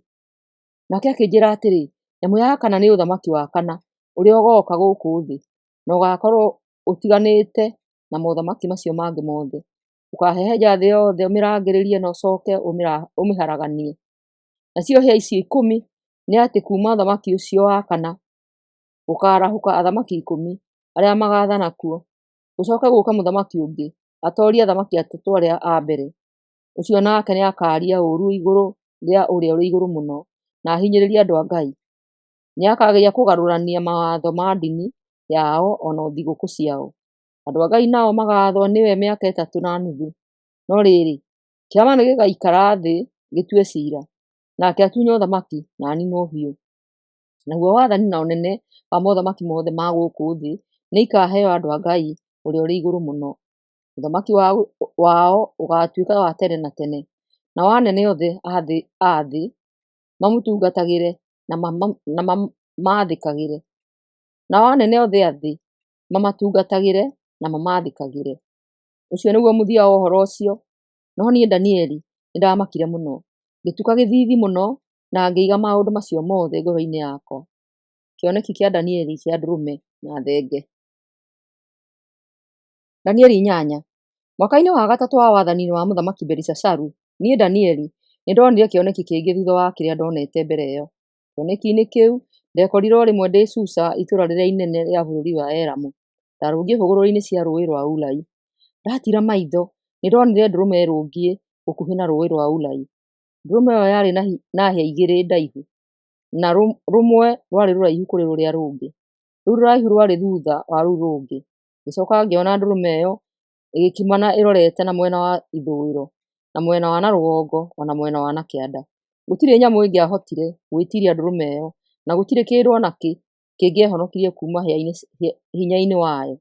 Nake akĩnjĩĩra atĩrĩ, Nyamũ ya kana nĩ ũthamaki wa kana ũrĩa ũgooka gũkũ thĩ, na ũgaakorwo ũtiganĩte na mothamaki macio mangĩ mothe. Ũkaahehenja thĩ yothe, ũmĩrangĩrĩrie na ũcooke ũmĩharaganie. Nacio hĩa icio 10 nĩ atĩ kuuma ũthamaki ũcio wa kana gũkaarahũka athamaki 10 arĩa magaathana kuo, gũcooke gũũke mũthamaki ũngĩ atoorie athamaki atatũ arĩa a mbere. Ũcio nake nĩakaaria ũũru igũrũ rĩa Ũrĩa-ũrĩ-Igũrũ-Mũno, na ahinyĩrĩrie andũ a Ngai. Nĩakageria kũgarũrania mawatho ma ndini yao o na thigũkũ ciao. Andũ a Ngai nao magaathwo nĩwe mĩaka 3.5. No rĩrĩ, kĩama nĩgĩgaikara thĩ gĩtue ciira, nake atunywo ũthamaki na aniinwo biũ. Naguo wathani na ũnene wa mothamaki mothe ma gũkũ thĩ nĩikaheo andũ a Ngai Ũrĩa-ũrĩ-Igũrũ-Mũno. Ũthamaki wao ũgaatuĩka wa tene na tene, nao anene othe a thĩ mamũtungatagĩre na mamathĩkagĩre. Nao anene othe a thĩ mamatungatagĩre na mamathĩkagĩre. Ũcio nĩguo mũthia wa ũhoro ũcio. No niĩ Danieli nĩndamakire mũno, ngĩtuka gĩthiithi mũno, na ngĩiga maũndũ macio mothe ngoro-inĩ yakwa. Kĩoneki kĩa Danieli kĩa ndũrũme na thenge. Danieli 8. Mwaka-inĩ wa gatatũ wa wathani wa Mũthamaki Belishazaru, niĩ Danieli nĩndonire kĩoneki kĩngĩ thuutha wa kĩrĩa ndonete mbere ĩyo. Kĩoneki-inĩ kĩu ndekorire o rĩmwe ndĩ Susa, itũũra rĩrĩa inene rĩa bũrũri wa Elamu, ndarũngiĩ hũgũrũrũ-inĩ cia Rũũĩ rwa Ulai. Ndatiira maitho, nĩndonire ndũrũme ĩrũngiĩ gũkuhĩ na Rũũĩ rwa Ulai. Ndũrũme ĩyo yarĩ na hĩa igĩrĩ ndaihu, na rũmwe rwarĩ rũraihu kũrĩ rũrĩa rũngĩ. Rũu rũraihu rwarĩ thuutha wa rũu rũngĩ. Ngĩcooka ngĩona ndũrũme ĩyo ĩgĩkimana ĩrorete na mwena wa ithũĩro, na mwena wa na rũgongo, o na mwena wa na kĩanda. Gũtirĩ nyamũ ĩngĩahotire gwĩtiiria ndũrũme ĩyo, na gũtirĩ kĩndũ o nakĩ kĩngĩehonokirie kuuma hinya-inĩ wayo.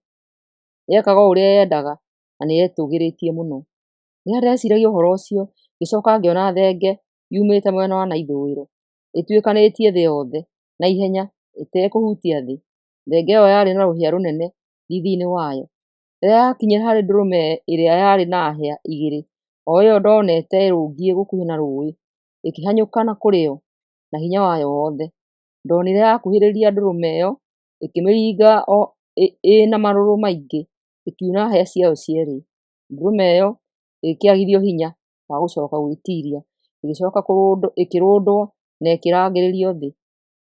Yekaga o ũrĩa yendaga, na nĩyetũũgĩrĩtie mũno. Rĩrĩa ndeciiragia ũhoro ũcio, ngĩcooka ngĩona thenge yumĩte mwena wa na ithũĩro, ĩtuĩkanĩtie thĩ yothe na ihenya ĩtekũhutia thĩ. Thenge ĩyo yarĩ na rũhĩa rũnene thiithi-inĩ wayo. Rĩrĩa yakinyire harĩ ndũrũme ĩrĩa yarĩ na hĩa igĩrĩ, o ĩyo ndonete ĩrũngiĩ gũkuhĩ na rũũĩ, ĩkĩhanyũka na kũrĩ yo na hinya wayo wothe. Ndonire yakuhĩrĩria ndũrũme ĩyo, ĩkĩmĩringa ĩ na marũrũ maingĩ, ĩkiuna hĩa ciayo cierĩ. Ndũrũme ĩyo ĩgĩkĩagithio hinya wa gũcooka gwĩtiiria, ĩgĩcooka ĩkĩrũndwo na ĩkĩrangĩrĩrio thĩ.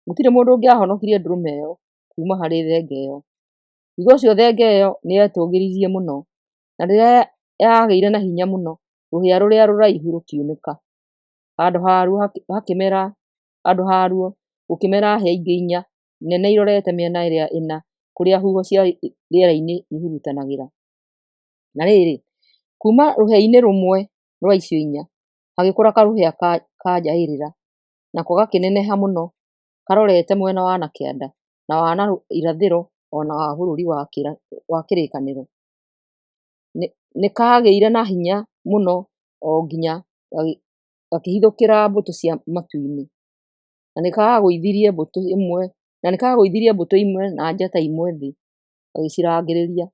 Gũtirĩ mũndũ ũngĩahonokirie ndũrũme ĩyo kuuma harĩ thenge ĩyo. Thuutha ũcio thenge ĩyo nĩyetũũgĩririe mũno, na rĩrĩa yagĩire na hinya mũno, rũhĩa rũrĩa rũraihu rũkiunĩka. Handũ haruo gũkĩmera hĩa ingĩ inya nene irorete mĩena ĩrĩa ĩna kũrĩa huho cia rĩera-inĩ ihurutanagĩra. Na rĩrĩ, kuuma rũhĩa-inĩ rũmwe rwa icio inya hagĩkũra karũhĩa ka njaĩrĩra, nako gakĩneneha mũno karorete mwena wa na kĩanda, na wa na irathĩro, o na wa bũrũri wa kĩrĩkanĩro. Nĩkagĩire na hinya mũno o nginya gakĩhithũkĩra mbũtũ cia matu-inĩ, na nĩkagũithirie mbũtũ imwe na njata imwe thĩ, gagĩcirangĩrĩria.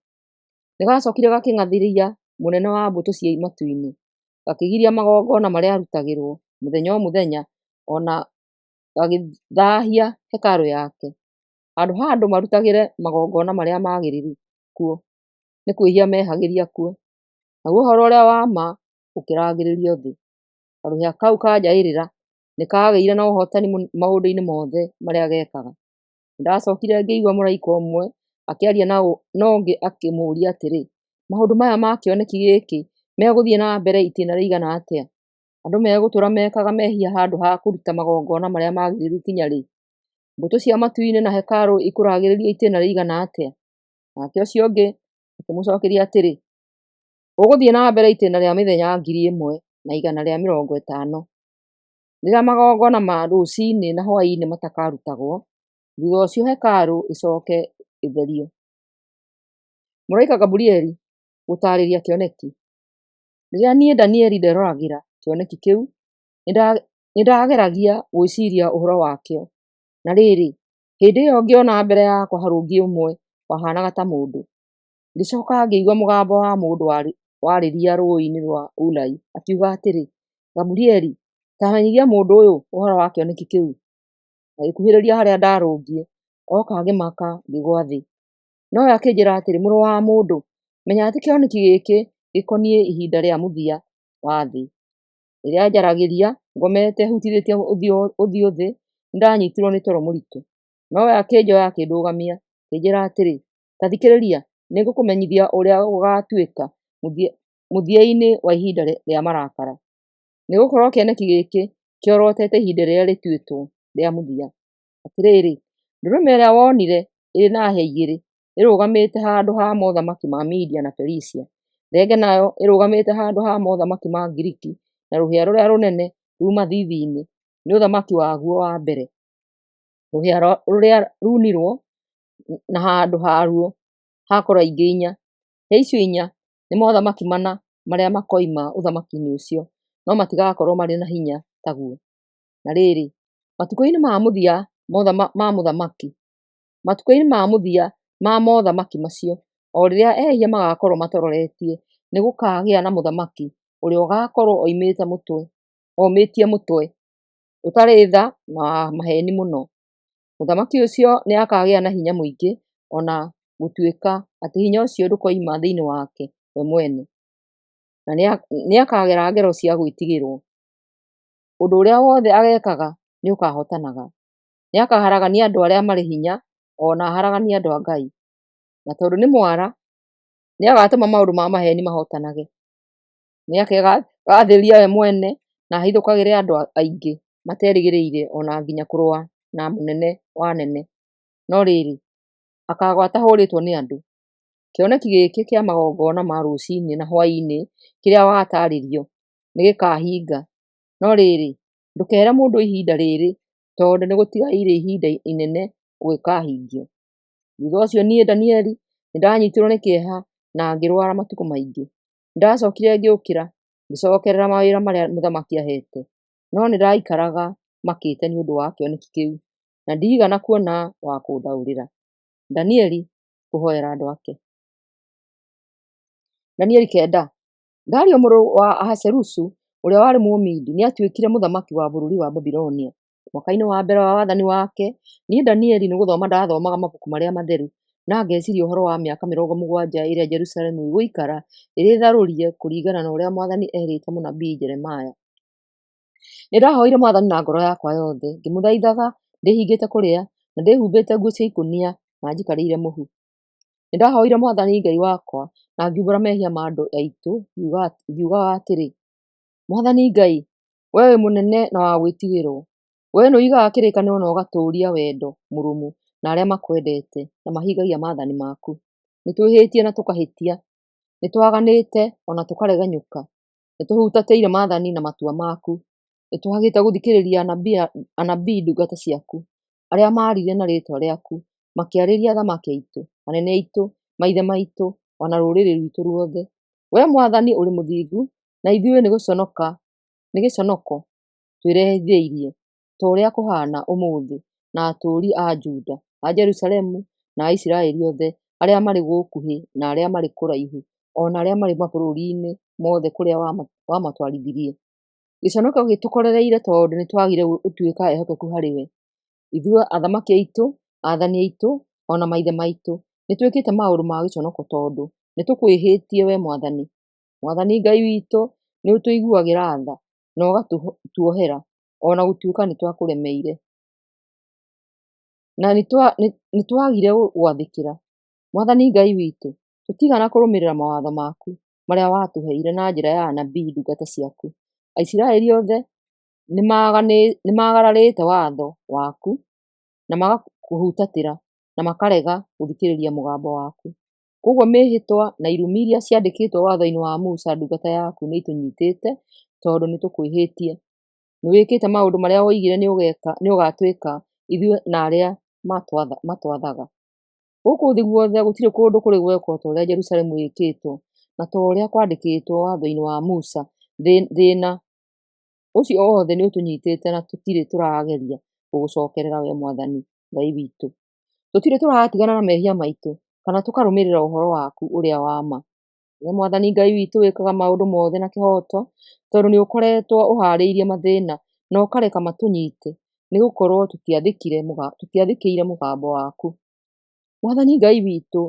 Nĩgacokire gakĩng'athĩria mũnene wa mbũtũ cia matu-inĩ, gakĩgiria magongona marĩa aarutagĩrwo mũthenya o mũthenya, o na gagĩthaahia hekarũ yake. Handũ ha andũ marutagĩre magongona marĩa magĩrĩru kuo, nĩ kwĩhia meehagĩria kuo, naguo ũhoro ũrĩa wa ma ũkĩrangĩrĩrio thĩ. Karũhĩa kau ka njaĩrĩra nĩkagĩire na ũhootani maũndũ-inĩ mothe marĩa geekaga. Nĩndacokire ngĩigua mũraika ũmwe akĩaria na ũngĩ akĩmũũria atĩrĩ, “Maũndũ maya ma kĩoneki gĩkĩ megũthiĩ na mbere itĩĩna rĩigana atĩa? Andũ megũtũũra mekaga mehia handũ ha kũruta magongona marĩa magĩrĩru nginya rĩ? Mbũtũ cia matu-inĩ na hekarũ ikũragĩrĩrio itĩĩna rĩigana atĩa?” Nake ũcio ũngĩ akĩmũcookeria atĩrĩ, “Ũgũthiĩ na mbere itĩĩna rĩa mĩthenya 1,150, rĩrĩa magongona ma rũciinĩ na hwaĩ-inĩ matakarutagwo; thuutha ũcio hekarũ ĩcooke ĩtherio.” Mũraika Gaburieli gũtaarĩria kĩoneki. Rĩrĩa niĩ Danieli nderoragĩra kĩoneki kĩu, nĩndageragia gwĩciiria ũhoro wakĩo. Na rĩrĩ, hĩndĩ ĩyo ngĩona mbere yakwa harũngiĩ ũmwe wahaanaga ta mũndũ. Ngĩcooka ngĩigua mũgambo wa mũndũ warĩria rũũĩ-inĩ rwa Ulai, akiuga atĩrĩ, “Gaburieli, ta menyithia mũndũ ũyũ ũhoro wa kĩoneki kĩu.” Agĩkuhĩrĩria harĩa ndaarũngiĩ, ooka ngĩmaka, ngĩgũa thĩ. Nowe akĩnjĩĩra atĩrĩ, “Mũrũ wa mũndũ, menya atĩ kĩoneki gĩkĩ gĩkoniĩ ihinda rĩa mũthia wa thĩ.” Rĩrĩa njaragĩria, ngomete hutithĩtie ũthiũ thĩ, nĩndanyiitirwo nĩ toro mũritũ. Nowe akĩnjoya akĩndũgamia, akĩnjĩĩra atĩrĩ, “Ta thikĩrĩria, nĩngũkũmenyithia ũrĩa gũgaatuĩka mũthia-inĩ wa ihinda rĩa marakara, nĩgũkorwo kĩoneki gĩkĩ kĩorotete ihinda rĩrĩa rĩtuĩtwo rĩa mũthia. Atĩrĩrĩ, ndũrũme ĩrĩa wonire ĩrĩ na hĩa igĩrĩ ĩrũgamĩte handũ ha mothamaki ma Media na Perisia. Thenge nayo ĩrũgamĩte handũ ha mothamaki ma Ngiriki, na rũhĩa rũrĩa rũnene ruuma thiithi-inĩ nĩ ũthamaki waguo wa mbere. Rũhĩa rũrĩa ruunirwo, na handũ haruo hakũra ingĩ inya. Hĩa icio inya nĩ mothamaki mana marĩa makoima ũthamaki-inĩ ũcio, no matigakorwo marĩ na hinya taguo. Na rĩrĩ, matukũ-inĩ ma mũthia ma mũthamaki, matukũ-inĩ ma mũthia ma mothamaki macio, o rĩrĩa ehia magaakorwo matororetie, nĩgũkagĩa na mũthamaki ũrĩa ũgaakorwo omĩtie mũtwe, ũtarĩ tha na wa maheeni mũno. Mũthamaki ũcio nĩakagĩa na hinya mũingĩ, o na gũtuĩka atĩ hinya ũcio ndũkoima thĩinĩ wake we mwene, na nĩakagera ngero cia gwĩtigĩrwo. Ũndũ ũrĩa wothe ageekaga nĩũkahootanaga. Nĩakaharagania andũ arĩa marĩ hinya, o na aharaganie andũ a Ngai. Na tondũ nĩ mwara, nĩagatũma maũndũ ma maheeni mahootanage. Nĩakegathĩrĩria we mwene na ahithũkagĩre andũ aingĩ materĩgĩrĩire o na nginya kũrũa na mũnene wa anene. No rĩrĩ, akaagũa atahũrĩtwo nĩ andũ. Kĩoneki gĩkĩ kĩa magongona ma rũciinĩ na hwaĩ-inĩ kĩrĩa wataarĩirio nĩgĩkahinga. No rĩrĩ, ndũkeere mũndũ ihinda rĩrĩ, tondũ nĩgũtigaire ihinda inene gũgĩkahingio. Thuutha ũcio niĩ Danieli nĩndanyiitirwo nĩ kĩeha na ngĩrũara matukũ maingĩ. Nĩndacookire ngĩũkĩra, ngĩcookerera mawĩra marĩa mũthamaki aaheete, no nĩndaikaraga makĩte nĩ ũndũ wa kĩoneki kĩu, na ndiigana kuona wa kũndaũrĩra. Danieli kũhoera andũ ake. Danieli 9. Dario mũrũ wa Ahasuerusu, ũrĩa warĩ Mũmidi, nĩatuĩkire mũthamaki wa bũrũri wa Babuloni. Mwaka-inĩ wa mbere wa wathani wake, niĩ Danieli nĩgũthoma ndathomaga mabuku marĩa matheru, na ngeciiria ũhoro wa mĩaka 70 ĩrĩa Jerusalemu ĩgũikara ĩrĩ tharũrie, kũringana na ũrĩa Mwathani eerĩte mũnabii Jeremia. Nĩndahooire Mwathani na ngoro yakwa yothe, ngĩmũthaithaga ndĩhingĩte kũrĩa, na ndĩhumbĩte nguo cia ikũnia, na njikarĩire mũhu. Nĩndahooire Mwathani Ngai wakwa, na ngiumbũra mehia ma andũ aitũ, ngiugaga atĩrĩ, “Mwathani Ngai, wee wĩ mũnene na wa gwĩtigĩrwo. Wee nĩũigaga kĩrĩkanĩro na ũgatũũria wendo mũrũmu na arĩa makwendete na mahingagia maathani maku. Nĩtwĩhĩtie na tũkahĩtia, nĩtwaganĩte o na tũkaregenyũka, nĩtũhutatĩire maathani na matua maku. Nĩtwagĩte gũthikĩrĩria anabii ndungata ciaku, arĩa maaririe na rĩĩtwa rĩaku, makĩarĩria athamaki aitũ, anene aitũ, maithe maitũ, o na rũrĩrĩ rwitũ ruothe. Wee Mwathani ũrĩ mũthingu, na ithuĩ nĩ gĩconoko twĩrehithĩirie, ta ũrĩa kũhaana ũmũthĩ, na atũũri a Juda, a Jerusalemu, na a Isiraeli othe arĩa arĩa marĩ gũkuhĩ na arĩa marĩ kũraihu, o na arĩa marĩ mabũrũri-inĩ mothe kũrĩa wamatwarithirie. Gĩconoko gĩtũkorereire tondũ nĩtwagire gũtuĩka ehokeku harĩwe. Ithuĩ, athamaki aitũ, aathani aitũ, o na maithe maitũ, nĩtwĩkĩte maũndũ ma gĩconoko tondũ nĩtũkwĩhĩtie wee Mwathani. Mwathani Ngai witũ, nĩũtũiguagĩra tha na ũgatuohera, o na gũtuĩka nĩtwakũremeire na nĩtwagire gwathĩkĩra. Mwathani Ngai witũ, tũtiigana kũrũmĩrĩra mawatho maku marĩa watũheire na njĩra ya anabii ndungata ciaku. Aisiraeli othe nĩmagararĩte watho waku na magakũhutatĩra na makarega gũthikĩrĩria mũgambo waku. Kwoguo mĩĩhĩtwa na irumi iria ciandĩkĩtwo watho-inĩ wa Musa ndungata yaku nĩitũnyiitĩte tondũ nĩtũkwĩhĩtie. Nĩwĩkĩte maũndũ marĩa woigire nĩũgatwĩka ithuĩ na arĩa matwathaga. Gũkũ thĩ guothe gũtirĩ kũndũ kũrĩ gwekwo ta ũrĩa Jerusalemu ĩĩkĩtwo na ta ũrĩa kwandĩkĩtwo watho-inĩ wa Musa. Thĩĩna ũcio wothe nĩũtũnyiitĩte na tũtirĩ tũrageria gũgũcookerera wee Mwathani Ngai witũ. Tũtirĩ tũratigana na mehia maitũ kana tũkarũmĩrĩra ũhoro waku ũrĩa wa ma. Wee Mwathani Ngai witũ wĩkaga maũndũ mothe na kĩhooto, tondũ nĩũkoretwo ũhaarĩirie mathĩĩna na ũkareka matũnyiite, nĩgũkorwo tũtiathĩkĩire mũgambo waku. Mwathani Ngai witũ,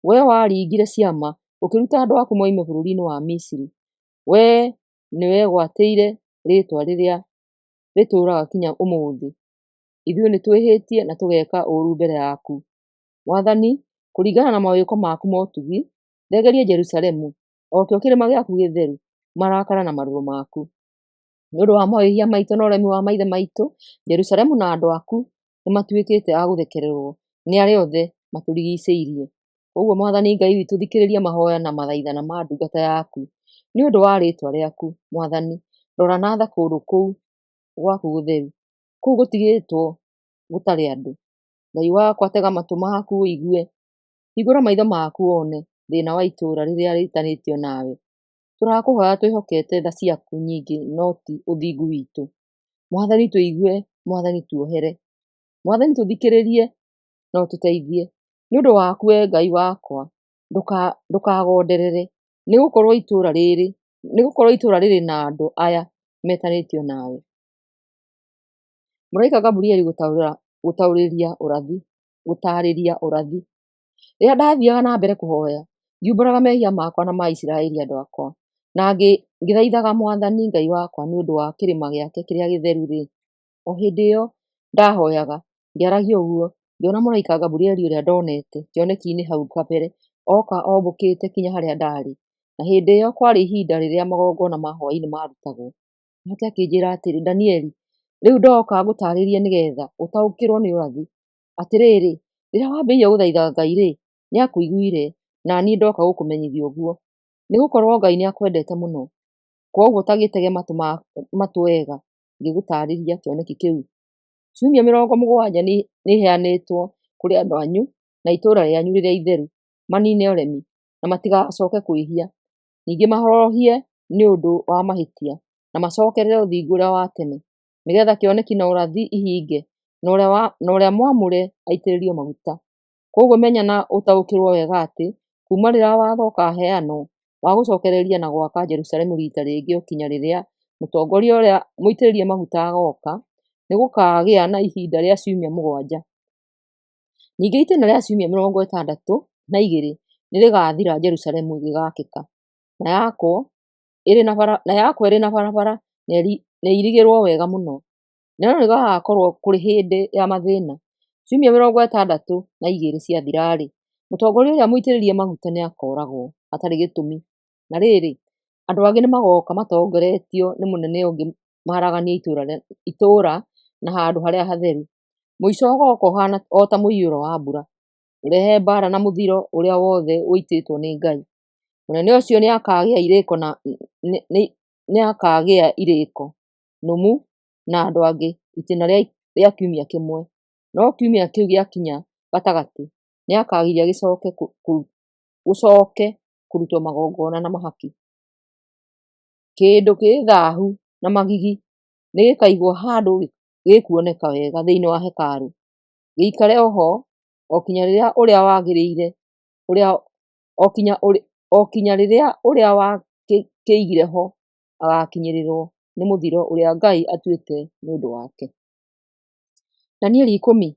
wee waringire ciama ũkĩruta andũ aku moime bũrũri-inĩ wa Misiri. Wee nĩwegwatĩire rĩĩtwa rĩrĩa rĩtũũraga kinya ũmũthĩ. Ithuĩ nĩtwĩhĩtie na tũgeka ũũru mbere yaku. Mwathani, kũringana na mawĩko maku ma ũtugi, thengeria Jerusalemu, o kĩo kĩrĩma gĩaku gĩtheru, marakara na marũrũ maku. Nĩ ũndũ wa mawĩhia maitũ na ũremi wa maithe maitũ, Jerusalemu na andũ aku nĩmatuĩkĩte a gũthekererwo nĩ arĩa othe matũrigiicĩirie. Kwoguo Mwathani Ngai witũ, thikĩrĩria mahoya na mathaithana ma ndungata yaku. Nĩ ũndũ wa rĩĩtwa rĩaku, Mwathani, rora na tha kũndũ kũu gwaku gũtheru, kũu gũtigĩtwo gũtarĩ andũ. Ngai wakwa, tega matũ maku ũigue, hingũra maitho maku wone thĩĩna wa itũũra rĩrĩa rĩĩtanĩtio nawe. Tũrakũhoya twĩhokete tha ciaku nyingĩ no ti ũthingu witũ. Mwathani tũigue, Mwathani tuohere. Mwathani tũthikĩrĩrie na ũtũteithie. Nĩ ũndũ waku wee Ngai wakwa, ndũkagonderere, nĩgũkorwo itũũra rĩrĩ na andũ aya metanĩtio nawe. Mũraika Gaburieli gũtaarĩria ũrathi. Rĩrĩa ndaathiiaga na mbere kũhooya, ngiumbũraga mehia makwa na ma Isiraeli andũ akwa, na ngĩthaithaga Mwathani Ngai wakwa nĩ ũndũ wa kĩrĩma gĩake kĩrĩa gĩtheru-rĩ, o hĩndĩ ĩyo ndahooyaga ngĩaragia ũguo, ngĩona mũraika Gaburieli ũrĩa ndonete kĩoneki-inĩ hau kabere oka ombũkĩte kinya harĩa ndaarĩ. Na hĩndĩ ĩyo kwarĩ ihinda rĩrĩa magongona ma hwaĩ-inĩ maarutagwo. Nake akĩnjĩĩra atĩrĩ, “Danieli, rĩu ndoka ngũtaarĩrie nĩgeetha ũtaũkĩrwo nĩ ũrathi. Atĩrĩrĩ, rĩrĩa wambĩrĩirie gũthaitha Ngai-rĩ, nĩakũiguire, na niĩ ndoka gũkũmenyithia ũguo, nĩgũkorwo Ngai nĩakwendete mũno. Kwoguo ta gĩtege matũ wega ngĩgũtaarĩria kĩoneki kĩu. Ciumia 70 nĩiheanĩtwo kũrĩ andũ anyu na itũũra rĩanyu rĩrĩa itheru maniine ũremi, na matigacooke kwĩhia. Ningĩ mahorohie nĩ ũndũ wa mahĩtia, na macookerere ũthingu ũrĩa wa tene, nĩgeetha kĩoneki na ũrathi ihinge, na ũrĩa mwamũre aitĩrĩrio maguta. Kwoguo menya na ũtaũkĩrwo wega atĩ, kuuma rĩrĩa watho ũkaaheanwo wa gũcookereria na gwaka Jerusalemu riita rĩngĩ o kinya rĩrĩa mũtongoria ũrĩa mũitĩrĩrie maguta agooka, nĩgũkagĩa na ihinda rĩa ciumia 7. Ningĩ itĩĩna rĩa ciumia 62 nĩrĩgathira Jerusalemu ĩgĩgaakĩka, na yakwo ĩrĩ na barabara na ĩirigĩrwo wega mũno. No nĩgũgakorwo kũrĩ hĩndĩ ya mathĩĩna. Ciumia 62 ciathira-rĩ, mũtongoria ũrĩa mũitĩrĩrie maguta nĩakooragwo hatarĩ gĩtũmi. Na rĩrĩ, andũ angĩ nĩmagooka matongoretio nĩ mũnene ũngĩ maharaganie itũũra na handũ harĩa hatheru. Mũico ũgooka ũhaana o ta mũiyũro wa mbura, ũrehe mbaara na mũthiro ũrĩa wothe ũitĩtwo nĩ Ngai. Mũnene ũcio nĩakagĩa irĩko nũmu na andũ angĩ itĩĩna rĩa kiumia kĩmwe. No kiumia kĩu gĩakinya gatagatĩ, nĩakagiria gũcooke kũrutwo magongona na mahaki. Kĩndũ kĩ thaahu na magigi nĩgĩkaigwo handũ gĩkuoneka wega thĩinĩ wa hekarũ, gĩikare ho o kinya rĩrĩa ũrĩa wagĩrĩire ũrĩa o kinya rĩrĩa ũrĩa wakĩigire ho agaakinyĩrĩrũo nĩ mũthiro ũrĩa Ngai atuĩte nĩ ũndũ wake. Danieli 10.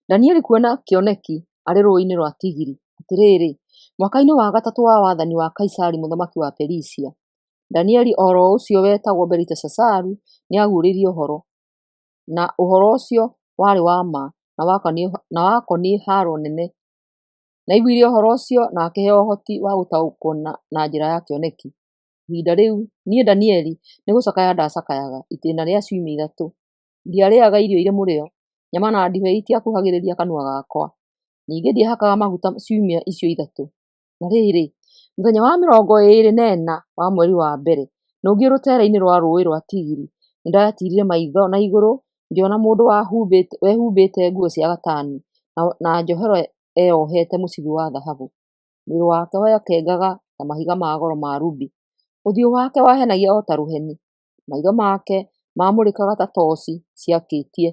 Danieli kuona kĩoneki arĩ rũũĩ-inĩ rwa Tigiri. Atĩrĩrĩ, mwaka-inĩ wa gatatũ wa wathani wa Kaisari mũthamaki wa Perisia, Danieli, o ro ũcio wetagwo Beliteshazaru, nĩaguũrĩirio ũhoro, na ũhoro ũcio warĩ wa ma na wakoniĩ haaro nene. Nĩaiguire ũhoro ũcio na akĩheo ũhoti wa gũtaũkwo na njĩra ya kĩoneki. Ihinda rĩu, niĩ Danieli, nĩ gũcakaya ndacakayaga itĩĩna rĩa ciumia 3. Ndiarĩĩaga irio irĩ mũrĩo, nyama na ndibei itiakuhagĩrĩria kanua gakwa, ningĩ ndiehakaga maguta ciumia icio 3. Na rĩrĩ, mũthenya wa 24 wa mweri wa mbere, nũngiĩ rũteere-inĩ rwa rũũĩ rwa Tigiri, nĩndatiirire maitho na igũrũ ngĩona mũndũ wehumbĩte nguo cia gatani na njohero eyohete mũcibi wa thahabu. Mwĩrĩ wake wakengaga ta mahiga ma goro ma rubi, ũthiũ wake wahenagia o ta rũheni, maitho make maamũrĩkaga ta toci ciakĩtie,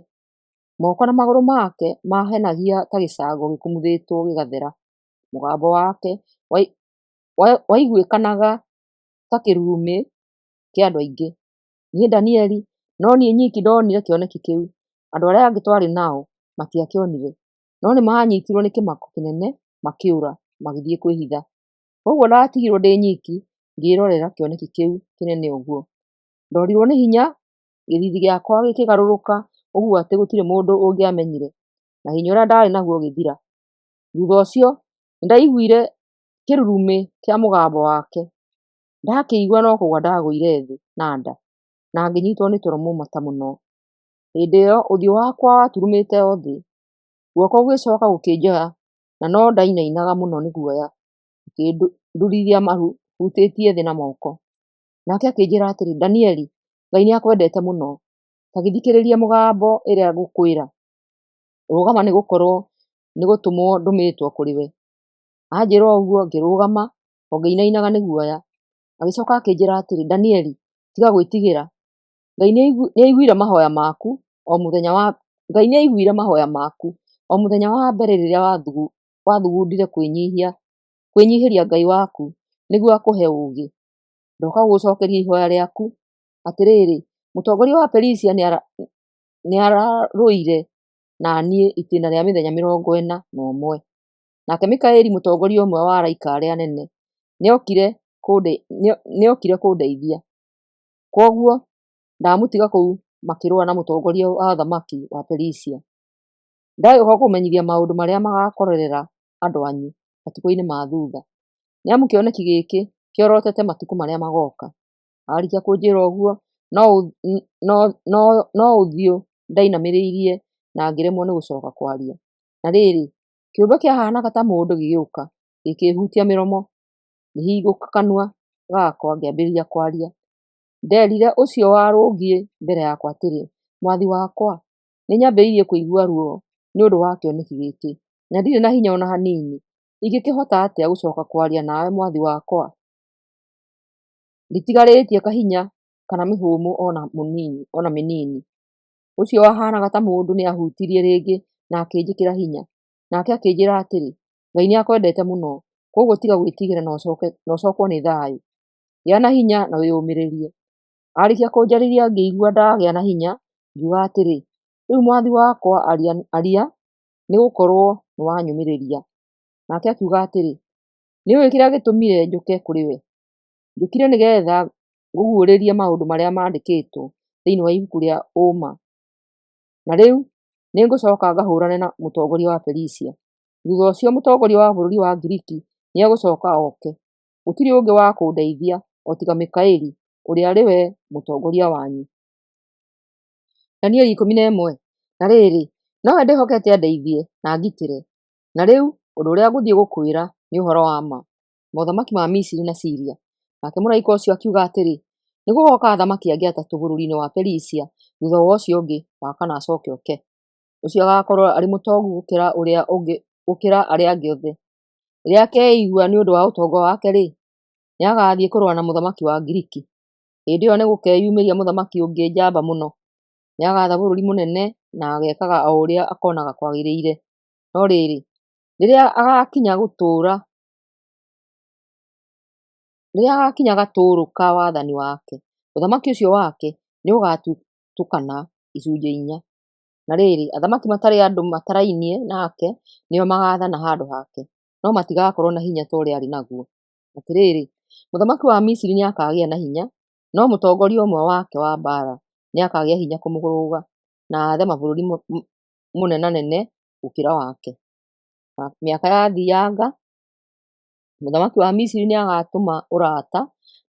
moko na magũrũ make maahenagia ta gĩcango gĩkumuthĩtwo gĩgathera, mũgambo wake waiguĩkanaga ta kĩrumĩ kĩa andũ aingĩ. Niĩ Danieli no niĩ nyiki ndonire kĩoneki kĩu, andũ arĩa angĩ twarĩ nao matiakĩonire, no nĩmanyiitirwo nĩ kĩmako kĩnene makĩũra, magĩthiĩ kwĩhitha. Kwoguo ndatigirwo ndĩ nyiki ngĩĩrorera kĩoneki kĩu kĩnene ũguo. Ndorirwo nĩ hinya, gĩthiithi gĩakwa gĩkĩgarũrũka ũguo atĩ gũtirĩ mũndũ ũngĩamenyire, na hinya ũrĩa ndaarĩ naguo ũgĩthira. Thuutha ũcio nĩndaiguire kĩrurumĩ kĩa mũgambo wake. Ndakĩigua no kũgũa ndagũire thĩ na nda, na ngĩnyiitwo nĩ toro mũmata mũno. Hĩndĩ ĩyo ũthiũ wakwa waturumĩte o thĩ, guoko gũgĩcooka gũkĩnjoya, na no ndainainaga mũno nĩ guoya, gũkĩndurithia maru hutĩtie thĩ na moko. Nake akĩnjĩĩra atĩrĩ, “Danieli, Ngai nĩakwendete mũno. Ta gĩthikĩrĩrie mũgambo ĩrĩa ngũkwĩra. Rũgama, nĩgũkorwo nĩgũtũmwo ndũmĩtwo kũrĩ we.” Anjĩĩra ũguo ngĩrũgama, o ngĩinainaga nĩ guoya. Agĩcooka akĩnjĩĩra atĩrĩ, “Danieli, tiga gwĩtigĩra. Ngai nĩaiguire mahooya maku o mũthenya wa Ngai nĩaiguire mahooya maku o mũthenya wa mbere rĩrĩa wathugundire kwĩnyiihĩria Ngai waku nĩguo akũhe ũũgĩ. Ndoka gũgũcookeria ihooya rĩaku. Atĩrĩrĩ, mũtongoria wa Perisia nĩararũire na niĩ itĩĩna rĩa mĩthenya 41. Nake Mikaeli, mũtongoria ũmwe wa araika arĩa anene, nĩokire kũndeithia. Kwoguo ndamũtiga kũu makĩrũa na mũtongoria wa ũthamaki wa Perisia. Ndagĩũka gũkũmenyithia maũndũ marĩa magaakorerera andũ anyu matukũ-inĩ ma thuutha, nĩ amu kĩoneki gĩkĩ kĩorotete matukũ marĩa magooka.” Aarĩkia kũnjĩĩra ũguo, no ũthiũ ndainamĩrĩirie na ngĩremwo nĩ gũcooka kwaria. Na rĩrĩ, kĩũmbe kĩahaanaga ta mũndũ gĩgĩũka, gĩkĩĩhutia mĩromo. Ngĩhingũka kanua gakwa ngĩambĩrĩria kwaria. Ndeerire ũcio warũngiĩ mbere yakwa atĩrĩ, “Mwathi wakwa, nĩnyambĩrĩirie kũigua ruo nĩ ũndũ wa kĩoneki gĩkĩ, na ndirĩ na hinya o na hanini. Ingĩkĩhota atĩa gũcooka kwaria nawe mwathi wakwa? Nditigarĩtie kahinya kana mĩhũmũ o na mĩnini.” Ũcio wahaanaga ta mũndũ nĩahutirie rĩngĩ na akĩnjĩkĩra hinya. Nake akĩnjĩĩra atĩrĩ, “Ngai nĩakwendete mũno, kwoguo tiga gwĩtigĩra na ũcookwo nĩ thayũ. Gĩa na hinya na wĩyũmĩrĩrie.” Aarĩkia kũnjarĩria ngĩigua ndagĩa na hinya, ngiuga atĩrĩ, “Rĩu mwathi wakwa aria, nĩgũkorwo nĩwanyũmĩrĩria.” Nake akiuga atĩrĩ, “Nĩũũĩ kĩrĩa gĩtũmire njũke kũrĩ we? Njũkire nĩgeetha ngũguũrĩrie maũndũ marĩa mandĩkĩtwo thĩinĩ wa ibuku rĩa ũũma. Na rĩu nĩngũcooka ngahũũrane na mũtongoria wa Perisia. Thuutha ũcio mũtongoria wa bũrũri wa Ngiriki nĩegũcooka oke. Gũtirĩ ũngĩ wa kũndeithia o tiga Mikaeli, ũrĩa arĩ we mũtongoria wanyu.” Danieli 11. Na rĩrĩ, nowe ndĩhokete andeithie na angitĩre. Na rĩu ũndũ ũrĩa ngũthiĩ gũkwĩra nĩ ũhoro wa ma. Mothamaki ma Misiri na Siria. Nake mũraika ũcio akiuga atĩrĩ, “Nĩgũgooka athamaki angĩ atatũ bũrũri-inĩ wa Perisia thuutha wa ũcio ũngĩ wa kana acooke oke. Ũcio agaakorwo arĩ mũtongu gũkĩra arĩa angĩ othe. Rĩrĩa akeigua nĩ ũndũ wa ũtonga wake-rĩ, nĩagathiĩ kũrũa na mũthamaki wa Ngiriki. Hĩndĩ ĩyo nĩgũkeyumĩria mũthamaki ũngĩ njamba mũno. Nĩagaatha bũrũri mũnene na ageekaga o ũrĩa akoonaga kwagĩrĩire. No rĩrĩ, rĩrĩa agaakinya gũtũũra Rĩrĩa agaakinya gatũũrũ ka wathani wake, ũthamaki ũcio wake nĩũgatutũkana icunjĩ inya. Na rĩrĩ, athamaki matarĩ andũ matarainie nake nĩo magaathana handũ hake, no matigakorwo na hinya ta ũrĩa arĩ naguo. Atĩrĩrĩ, mũthamaki wa Misiri nĩakagĩa na hinya, no mũtongoria ũmwe wake wa mbaara nĩakagĩa hinya kũmũrũga, na aathe mabũrũri mũnenanene gũkĩra wake. Mĩaka yathianga, mũthamaki wa Misiri nĩagatuma ũrata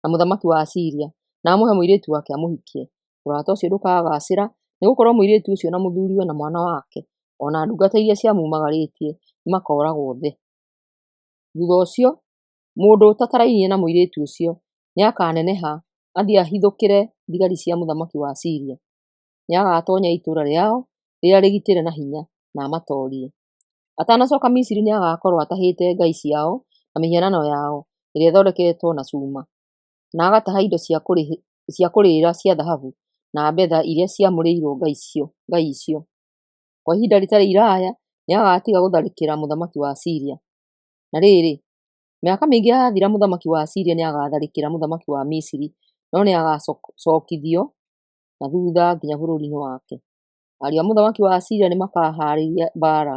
na mũthamaki wa Asiria na amũhe mũirĩtu wake amũhikie. Ũrata ũcio ndũkagaacĩra, nĩgũkorwo mũirĩtu ũcio na mũthuuriwe na mwana wake, o na ndungata iria ciamumagarĩtie nĩmakooragwo othe. Thuutha ũcio, mũndũ ũtatarainie na mũirĩtu ũcio nĩakaneneha athiĩ ahithũkĩre thigari cia mũthamaki wa Asiria. Nĩagatoonya itũũra rĩao rĩrĩa rĩgitĩre na hinya, na amatoorie. Atanacooka Misiri nĩagakorwo atahĩte ngai ciao na mĩhianano yao ĩrĩa ĩthondeketwo na cuma, na agataha indo cia kũrĩĩra cia thahabu na betha iria ciamũrĩirwo ngai icio. Kwa ihinda rĩtarĩ iraaya nĩagatiga gũtharĩkĩra mũthamaki wa Asiria. Na rĩrĩ, mĩaka mĩingĩ yathira, mũthamaki wa Asiria nĩagatharĩkĩra mũthamaki wa Misiri, no nĩagacookithio na thuutha nginya bũrũri-inĩ wake. Ariũ a mũthamaki wa Asiria nĩmakahaarĩria mbaara,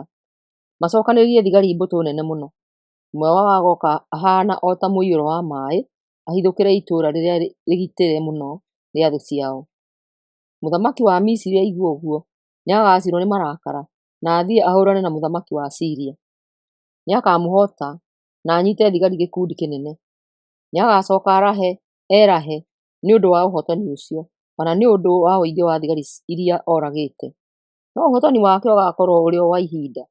macookanĩrĩrie thigari mbũtũ nene mũno. Ũmwe wao agooka ahaana o ta mũiyũro wa maaĩ, ahithũkĩre itũũra rĩrĩa rĩgitĩre mũno rĩa thũ ciao. Mũthamaki wa Misiri aigua ũguo, nĩagacinwo nĩ marakara, na athiĩ ahũũrane na mũthamaki wa Asiria. Nĩakamũhoota na anyiite thigari gĩkundi kĩnene. Nĩagacooka erahe nĩ ũndũ wa ũhootani ũcio, o na nĩ ũndũ wa ũingĩ wa thigari iria oragĩte. No ũhootani wake ũgaakorwo ũrĩ o wa ihinda.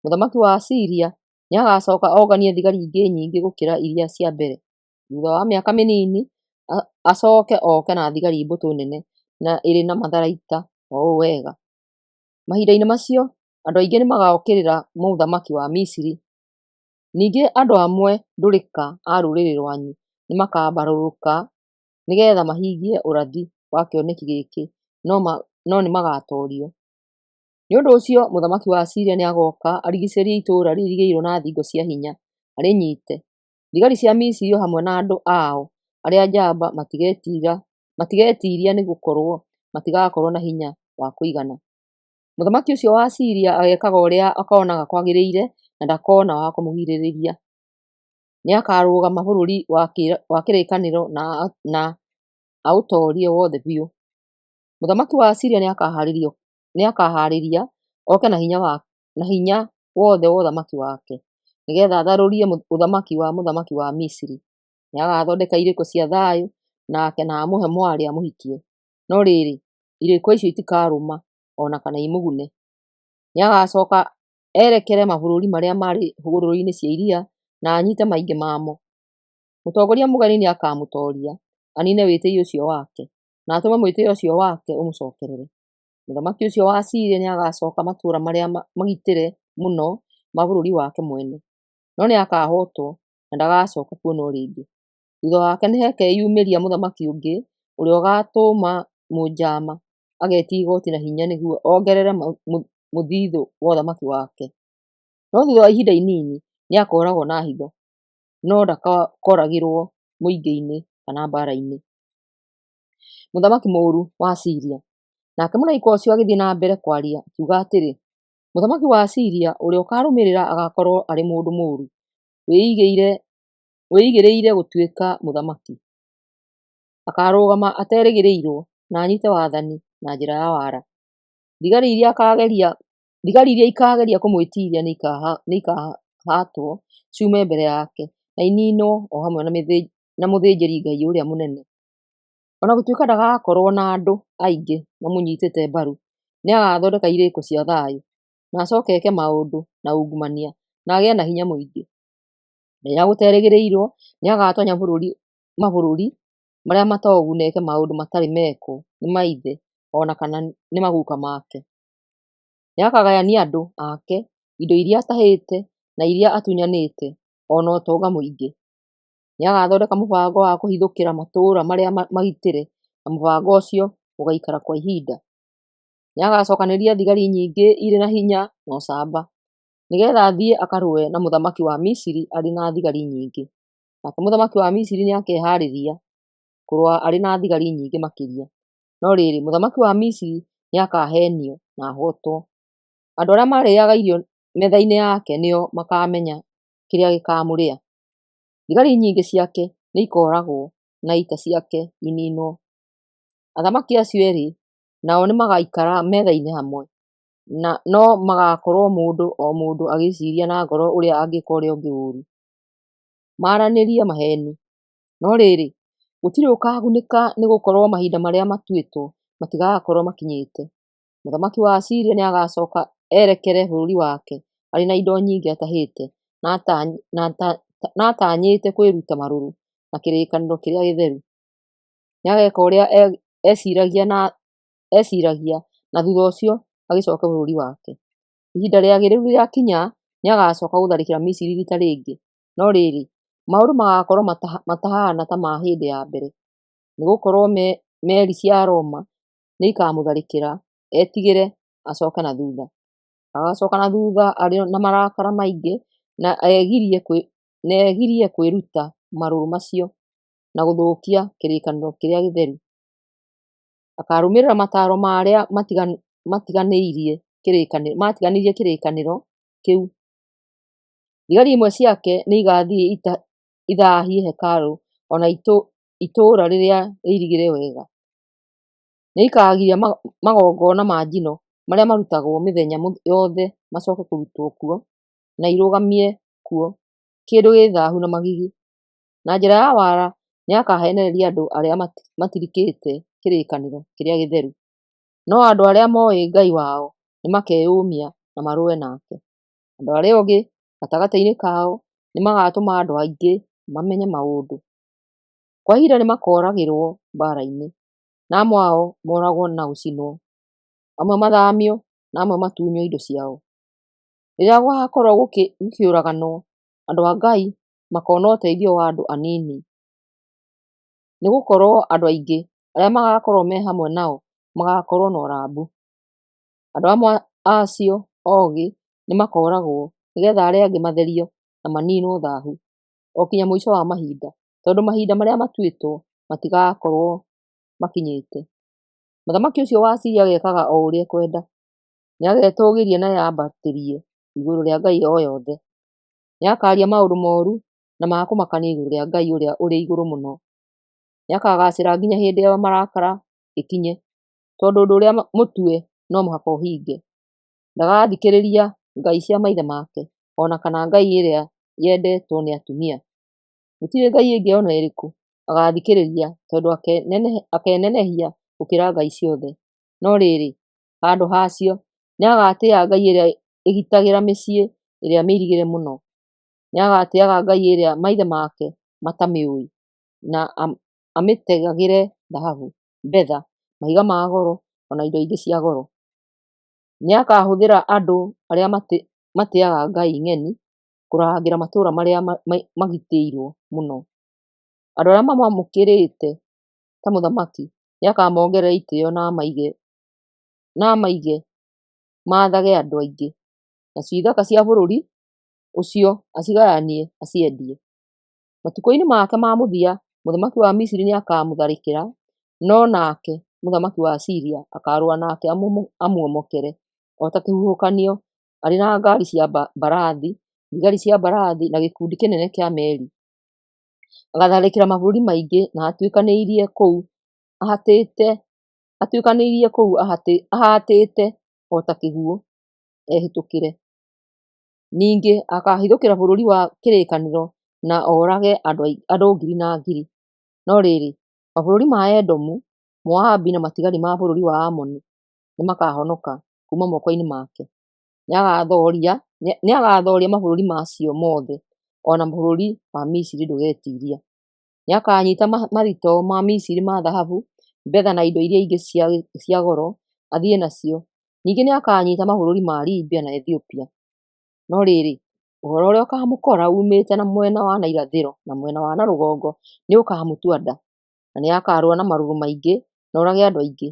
Mũthamaki wa Asiria nĩagacooka onganie thigari ingĩ nyingĩ gũkĩra iria cia mbere. Thuutha wa mĩaka mĩnini, acooke oke na thigari mbũtũ nene na ĩrĩ na matharaita o ũũ wega. Mahinda-inĩ macio, andũ aingĩ nĩmagookĩrĩra mũthamaki wa Misiri. Ningĩ andũ amwe ndũrĩka a rũrĩrĩ rwanyu nĩmakambarũrũka nĩgeetha mahingie ũrathi wa kĩoneki gĩkĩ, no nĩmagatoorio. Nĩ ũndũ ũcio mũthamaki wa Asiria nĩagooka arigiicĩrie itũũra rĩirigĩirwo na thingo cia hinya, arĩnyiite. Thigari cia Misiri o hamwe na andũ ao arĩa njamba matigetiiria nĩgũkorwo matigakorwo na hinya wa kũigana. Mũthamaki ũcio wa Asiria ageekaga ũrĩa akoonaga kwagĩrĩire na ndakona wa kũmũgirĩrĩria. Nĩakarũgama bũrũri wa kĩrĩkanĩro na aũtoorie wothe biũ. Mũthamaki wa Asiria nĩakahaarĩria oke na hinya wothe wa ũthamaki wake, nĩgeetha atharũrie ũthamaki wa mũthamaki wa Misiri. Nĩagathondeka irĩko cia thayũ nake na amũhe mwarĩ amũhikie. No rĩrĩ, irĩko icio itikarũma o na kana imũgune. Nĩagacooka erekere mabũrũri marĩa marĩ hũgũrũrũ-inĩ cia iria na anyiite maingĩ mamo. Mũtongoria mũgeni nĩakamũtooria, aniine wĩtĩĩi ũcio wake, na atũme mwĩtĩĩo ũcio wake ũmũcookerere. Mũthamaki ũcio wa Asiria nĩagacooka matũũra marĩa magitĩre mũno ma bũrũri wake mwene, no nĩakahootwo na ndagacooka kuonwo rĩngĩ. Thuutha wake nĩhakeyumĩria mũthamaki ũngĩ ũrĩa ũgaatũma mũnjama agetie igooti na hinya nĩguo ongerere mũthiithũ wa ũthamaki wake. No thuutha wa ihinda inini nĩakooragwo na hitho, no ndakooragĩrwo mũingĩ-inĩ kana mbaara-inĩ. Mũthamaki mũũru wa Asiria. Nake mũraika ũcio agĩthiĩ na mbere kwaria, akiuga atĩrĩ, “Mũthamaki wa Asiria ũrĩa ũkaarũmĩrĩra agaakorwo arĩ mũndũ mũũru, wĩigĩrĩire gũtuĩka mũthamaki. Akaarũgama aterĩgĩrĩirwo na anyiite wathani na njĩra ya wara. Thigari iria ikaageria kũmwĩtiiria nĩikahaatwo ciume mbere yake na iniinwo o hamwe na mũthĩnjĩri-Ngai ũrĩa mũnene. O na gũtuĩka ndagakorwo na andũ aingĩ mamũnyitĩte mbaru, nĩagathondeka irĩko cia thayũ, na acooke eke maũndũ na ungumania na agĩe na hinya mũingĩ. Rĩrĩa gũterĩgĩrĩirwo, nĩagatoonya mabũrũri marĩa matongu na eke maũndũ matarĩ mekwo nĩ maithe o na kana nĩ maguuka make. Nĩakagayania andũ ake indo iria atahĩte na iria atunyanĩte, o na ũtonga mũingĩ. Nĩagathondeka mũbango wa kũhithũkĩra matũũra marĩa magitĩre, na mũbango ũcio ũgaikara kwa ihinda. Nĩagacookanĩrĩria thigari nyingĩ irĩ na hinya na ũcamba, nĩgeetha athiĩ akarũe na mũthamaki wa Misiri arĩ na thigari nyingĩ. Nake mũthamaki wa Misiri nĩakehaarĩria kũrũa arĩ na thigari nyingĩ makĩria. No rĩrĩ, mũthamaki wa Misiri nĩakaheenio na ahootwo. Andũ arĩa marĩĩaga irio metha-inĩ yake nĩo makaamenya kĩrĩa gĩkaamũrĩa. Thigari nyingĩ ciake nĩikooragwo na ita ciake iniinwo. Athamaki acio eerĩ nao nĩmagaikara metha-inĩ hamwe, no magaakorwo mũndũ o mũndũ agĩĩciiria na ngoro ũrĩa angĩĩka ũrĩa ũngĩ ũũru, maaranĩrie maheeni. No rĩrĩ, gũtirĩ ũkaagunĩka, nĩgũkorwo mahinda marĩa matuĩtwo matigaakorwo makinyĩte. Mũthamaki wa Asiria nĩagacooka erekere bũrũri wake arĩ na indo nyingĩ atahĩte, na atanyĩte kwĩruta marũrũ na kĩrĩkanĩro kĩrĩa gĩtheru. Nĩageeka ũrĩa eeciiragia na thuutha ũcio agĩcooke bũrũri wake. Ihinda rĩagĩrĩru rĩakinya, nĩagacooka gũtharĩkĩra Misiri riita rĩngĩ, no rĩrĩ, maũndũ magaakorwo matahaana ta ma hĩndĩ ya mbere, nĩgũkorwo meeri cia Roma nĩikamũtharĩkĩra, etigĩre, acooke na thuutha. Agacooka na thuutha arĩ na marakara maingĩ na egirie kwĩruta marũrũ macio na gũthũkia kĩrĩkanĩro kĩrĩa gĩtheru. Akaarũmĩrĩra mataaro ma arĩa maatiganĩirie kĩrĩkanĩro kĩu. Thigari imwe ciake nĩigathiĩ ithaahie hekarũ o na itũũra rĩrĩa rĩirigĩre wega. Nĩikagiria magongona ma njino marĩa marutagwo mĩthenya yothe macooke kũrutwo kuo, na irũgamie kuo kĩndũ gĩ thaahu na magigi. Na njĩra ya wara nĩakaheenereria andũ arĩa matirikĩte kĩrĩkanĩro kĩrĩa gĩtheru. No andũ arĩa mooĩ Ngai wao nĩmakeyũmia na marũe nake. Andũ arĩa oogĩ gatagatĩ-inĩ kao nĩmagatũma andũ aingĩ mamenye maũndũ. Kwa ihinda nĩmakooragĩrwo mbaara-inĩ, na amwe ao mooragwo na gũcinwo, amwe mathaamio, na amwe matunywo indo ciao. Rĩrĩa gũgaakorwo gũkĩũraganwo, andũ a Ngai makoona ũteithio wa andũ anini, nĩgũkorwo andũ aingĩ arĩa magaakorwo me hamwe nao magaakorwo na ũrambu. Andũ amwe a acio oogĩ nĩmakooragwo, nĩgeetha arĩa angĩ matherio na maniinwo thaahu, o nginya mũico wa mahinda, tondũ mahinda marĩa matuĩtwo matigaakorwo makinyĩte. Mũthamaki ũcio wa Asiria ageekaga o ũrĩa ekwenda. Nĩagetũũgĩria na eyambatĩrie igũrũ rĩa ngai o yothe. Nĩakaaria maũndũ mooru na ma kũmakania igũrũ rĩa Ngai ũrĩa ũrĩ Igũrũ Mũno. Nĩakagaacĩra nginya hĩndĩ ya marakara ĩkinye, tondũ ũndũ ũrĩa mũtue no mũhaka ũhinge. Ndagathikĩrĩria ngai cia maithe make, o na kana ngai ĩrĩa yendetwo nĩ atumia. Gũtirĩ ngai ĩngĩ o na ĩrĩkũ agaathikĩrĩria, tondũ akenenehia gũkĩra ngai ciothe. No rĩrĩ, handũ hacio, nĩagatĩĩa ngai ĩrĩa ĩgitagĩra mĩciĩ ĩrĩa mĩirigĩre mũno. Nĩagatĩĩaga ngai ĩrĩa maithe make matamĩũĩ, na amĩtegagĩre thahabu, betha, mahiga ma goro, o na indo ingĩ cia goro. Nĩakahũthĩra andũ arĩa matĩĩaga ngai ng'eni kũrangĩra matũũra marĩa magitĩirwo mũno. Andũ arĩa mamwamũkĩrĩte ta mũthamaki nĩakamongerera itĩĩo na amaige maathage andũ aingĩ. Nacio ithaka cia bũrũri ũcio acigayanie aciendie. Matukũ-inĩ make ma mũthia mũthamaki wa Misiri nĩakamũtharĩkĩra, no nake mũthamaki wa Asiria akaarũa nake amuomokere o ta kĩhuhũkanio, arĩ na ngaari cia mbarathi, thigari cia mbarathi, na gĩkundi kĩnene kĩa meeri. Agaatharĩkĩra mabũrũri maingĩ na atuĩkanĩirie kũu ahatĩte o ta kĩguũ ehĩtũkĩre. Ningĩ akaahithũkĩra bũrũri wa kĩrĩkanĩro na oorage andũ ngiri na ngiri. No rĩrĩ, mabũrũri ma Edomu, Moabi, na matigari ma bũrũri wa Amoni nĩmakahonoka kuuma moko-inĩ make. Nĩagathooria mabũrũri macio mothe, o na bũrũri wa Misiri ndũgetiiria. Nĩakanyiita mathitoo ma Misiri ma thahabu, betha na indo iria ingĩ cia goro athiĩ nacio. Ningĩ nĩakanyiita mabũrũri ma Libia na Ethiopia. No rĩrĩ, ũhoro ũrĩa ũkaamũkora uumĩte na mwena wa na irathĩro na mwena wa na rũgongo nĩũkamũtua nda, na nĩakarũa na marũrũ maingĩ na oorage andũ aingĩ.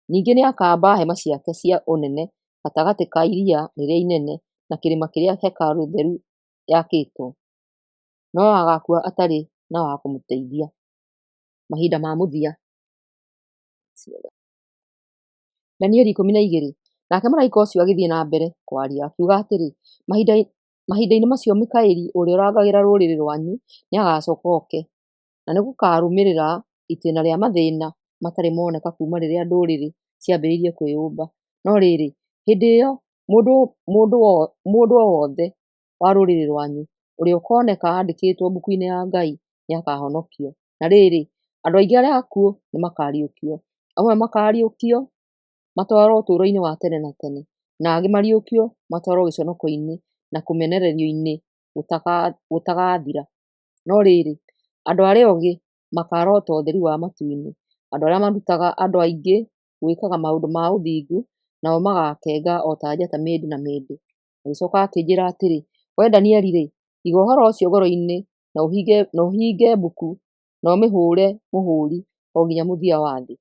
Ningĩ nĩakamba hema ciake cia ũnene gatagatĩ ka iria rĩrĩa inene na kĩrĩma kĩrĩa hekarũ theru yakĩtwo, no agaakua atarĩ na wa kũmũteithia. Mahinda ma mũthia. Danieli 12. Nake mũraika ũcio agĩthiĩ na mbere kwaria, akiuga atĩrĩ, Mahinda-inĩ macio Mikaeli, ũrĩa ũrangagĩra rũrĩrĩ rwanyu, nĩagacooka oke, na nĩgũkarũmĩrĩra itĩĩna rĩa mathĩĩna matarĩ moneka kuuma rĩrĩa ndũrĩrĩ ciambĩrĩirie kwĩyũmba. No rĩrĩ, hĩndĩ ĩyo mũndũ o wothe wa rũrĩrĩ rwanyu ũrĩa ũkooneka aandĩkĩtwo mbuku-inĩ ya Ngai nĩakahonokio. Na rĩrĩ, andũ aingĩ arĩa akuũ nĩmakariũkio, amwe makaariũkio matwarwo ũtũũro-inĩ wa tene na tene, na angĩ mariũkio matwarwo gĩconoko-inĩ na kũmenererio-inĩ gũtagathira. No rĩrĩ, andũ arĩa ogĩ makaarota ũtheri wa matu-inĩ, andũ arĩa marutaga andũ aingĩ gwĩkaga maũndũ ma ũthingu, nao magaakenga o ta njata mĩndĩ na mĩndĩ. Agĩcoka akĩnjĩĩra atĩrĩ, “Wee Danieli-rĩ, iga ũhoro ũcio ngoro-inĩ na ũhinge mbuku na ũmĩhũũre mũhũũri o nginya mũthia wa thĩ.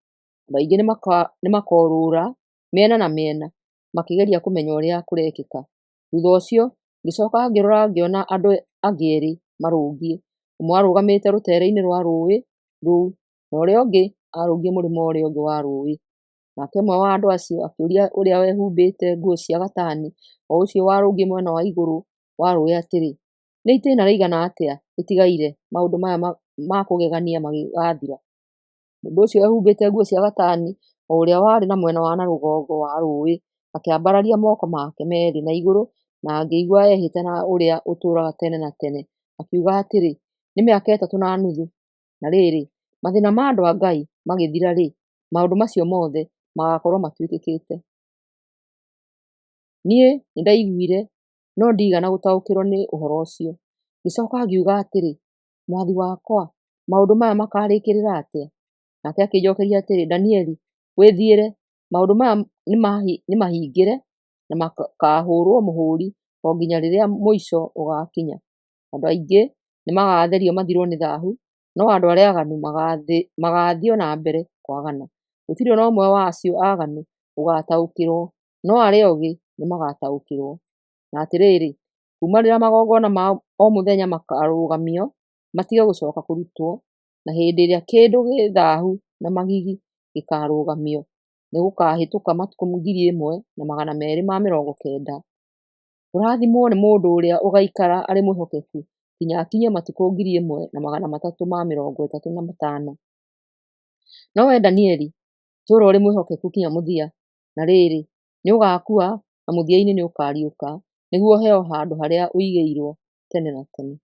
Andũ aingĩ nĩmakorũũra mĩena na mĩena makĩgeria kũmenya ũrĩa kũrekĩka.” Thuutha ũcio ngĩcooka ngĩrora ngĩona andũ angĩ eerĩ marũngiĩ, ũmwe arũgamĩte rũteere-inĩ rwa rũũĩ rũu, na ũrĩa ũngĩ arũngiĩ mũrĩmo ũrĩa ũngĩ wa rũũĩ. Nake ũmwe wa andũ acio akĩũria ũrĩa wehumbĩte nguo cia gatani, o ũcio warũngiĩ mwena wa igũrũ wa rũũĩ atĩrĩ, “Nĩ itĩĩna rĩigana atĩa rĩtigaire maũndũ maya ma kũgegania magĩgaathira?” Mũndũ ũcio wehumbĩte nguo cia gatani, o ũrĩa warĩ na mwena wa na rũgongo wa rũũĩ, akĩambararia moko make meerĩ na igũrũ na ngĩigua ehĩta na Ũrĩa ũtũũraga tene na tene, akiuga atĩrĩ, “Nĩ mĩaka ĩtatũ na nuthu. Na rĩrĩ, mathĩĩna ma andũ a Ngai magĩthira-rĩ, maũndũ macio mothe magaakorwo matuĩkĩte.” Niĩ nĩndaiguire, no ndiigana gũtaũkĩrwo nĩ ũhoro ũcio. Ngĩcooka ngiuga atĩrĩ, “Mwathi wakwa, maũndũ maya makaarĩkĩrĩra atĩa?” Nake akĩnjookeria atĩrĩ, “Danieli, wĩthiĩre; maũndũ maya nĩmahingĩre na makaahũũrwo mũhũũri o nginya rĩrĩa mũico ũgaakinya. Andũ aingĩ nĩmagatherio mathirwo nĩ thaahu, no andũ arĩa aaganu magaathiĩ o na mbere kwagana. Gũtirĩ o na ũmwe wa acio aaganu ũgaataũkĩrwo, no arĩa oogĩ nĩmagataũkĩrwo. Na atĩrĩrĩ, kuuma rĩrĩa magongona ma o mũthenya makarũgamio matige gũcooka kũrutwo, na hĩndĩ ĩrĩa kĩndũ gĩ thaahu na magigi gĩkaarũgamio, nĩgũkahĩtũka matukũ 1290. Kũrathimwo nĩ mũndũ ũrĩa ũgaikara arĩ mwĩhokeku nginya akinyie matukũ 1335. No wee Danieli, tũũra ũrĩ mwĩhokeku nginya mũthia; na rĩrĩ, nĩũgaakua, na mũthia-inĩ nĩũkariũka nĩguo ũheo handũ harĩa ũigĩirwo tene na tene.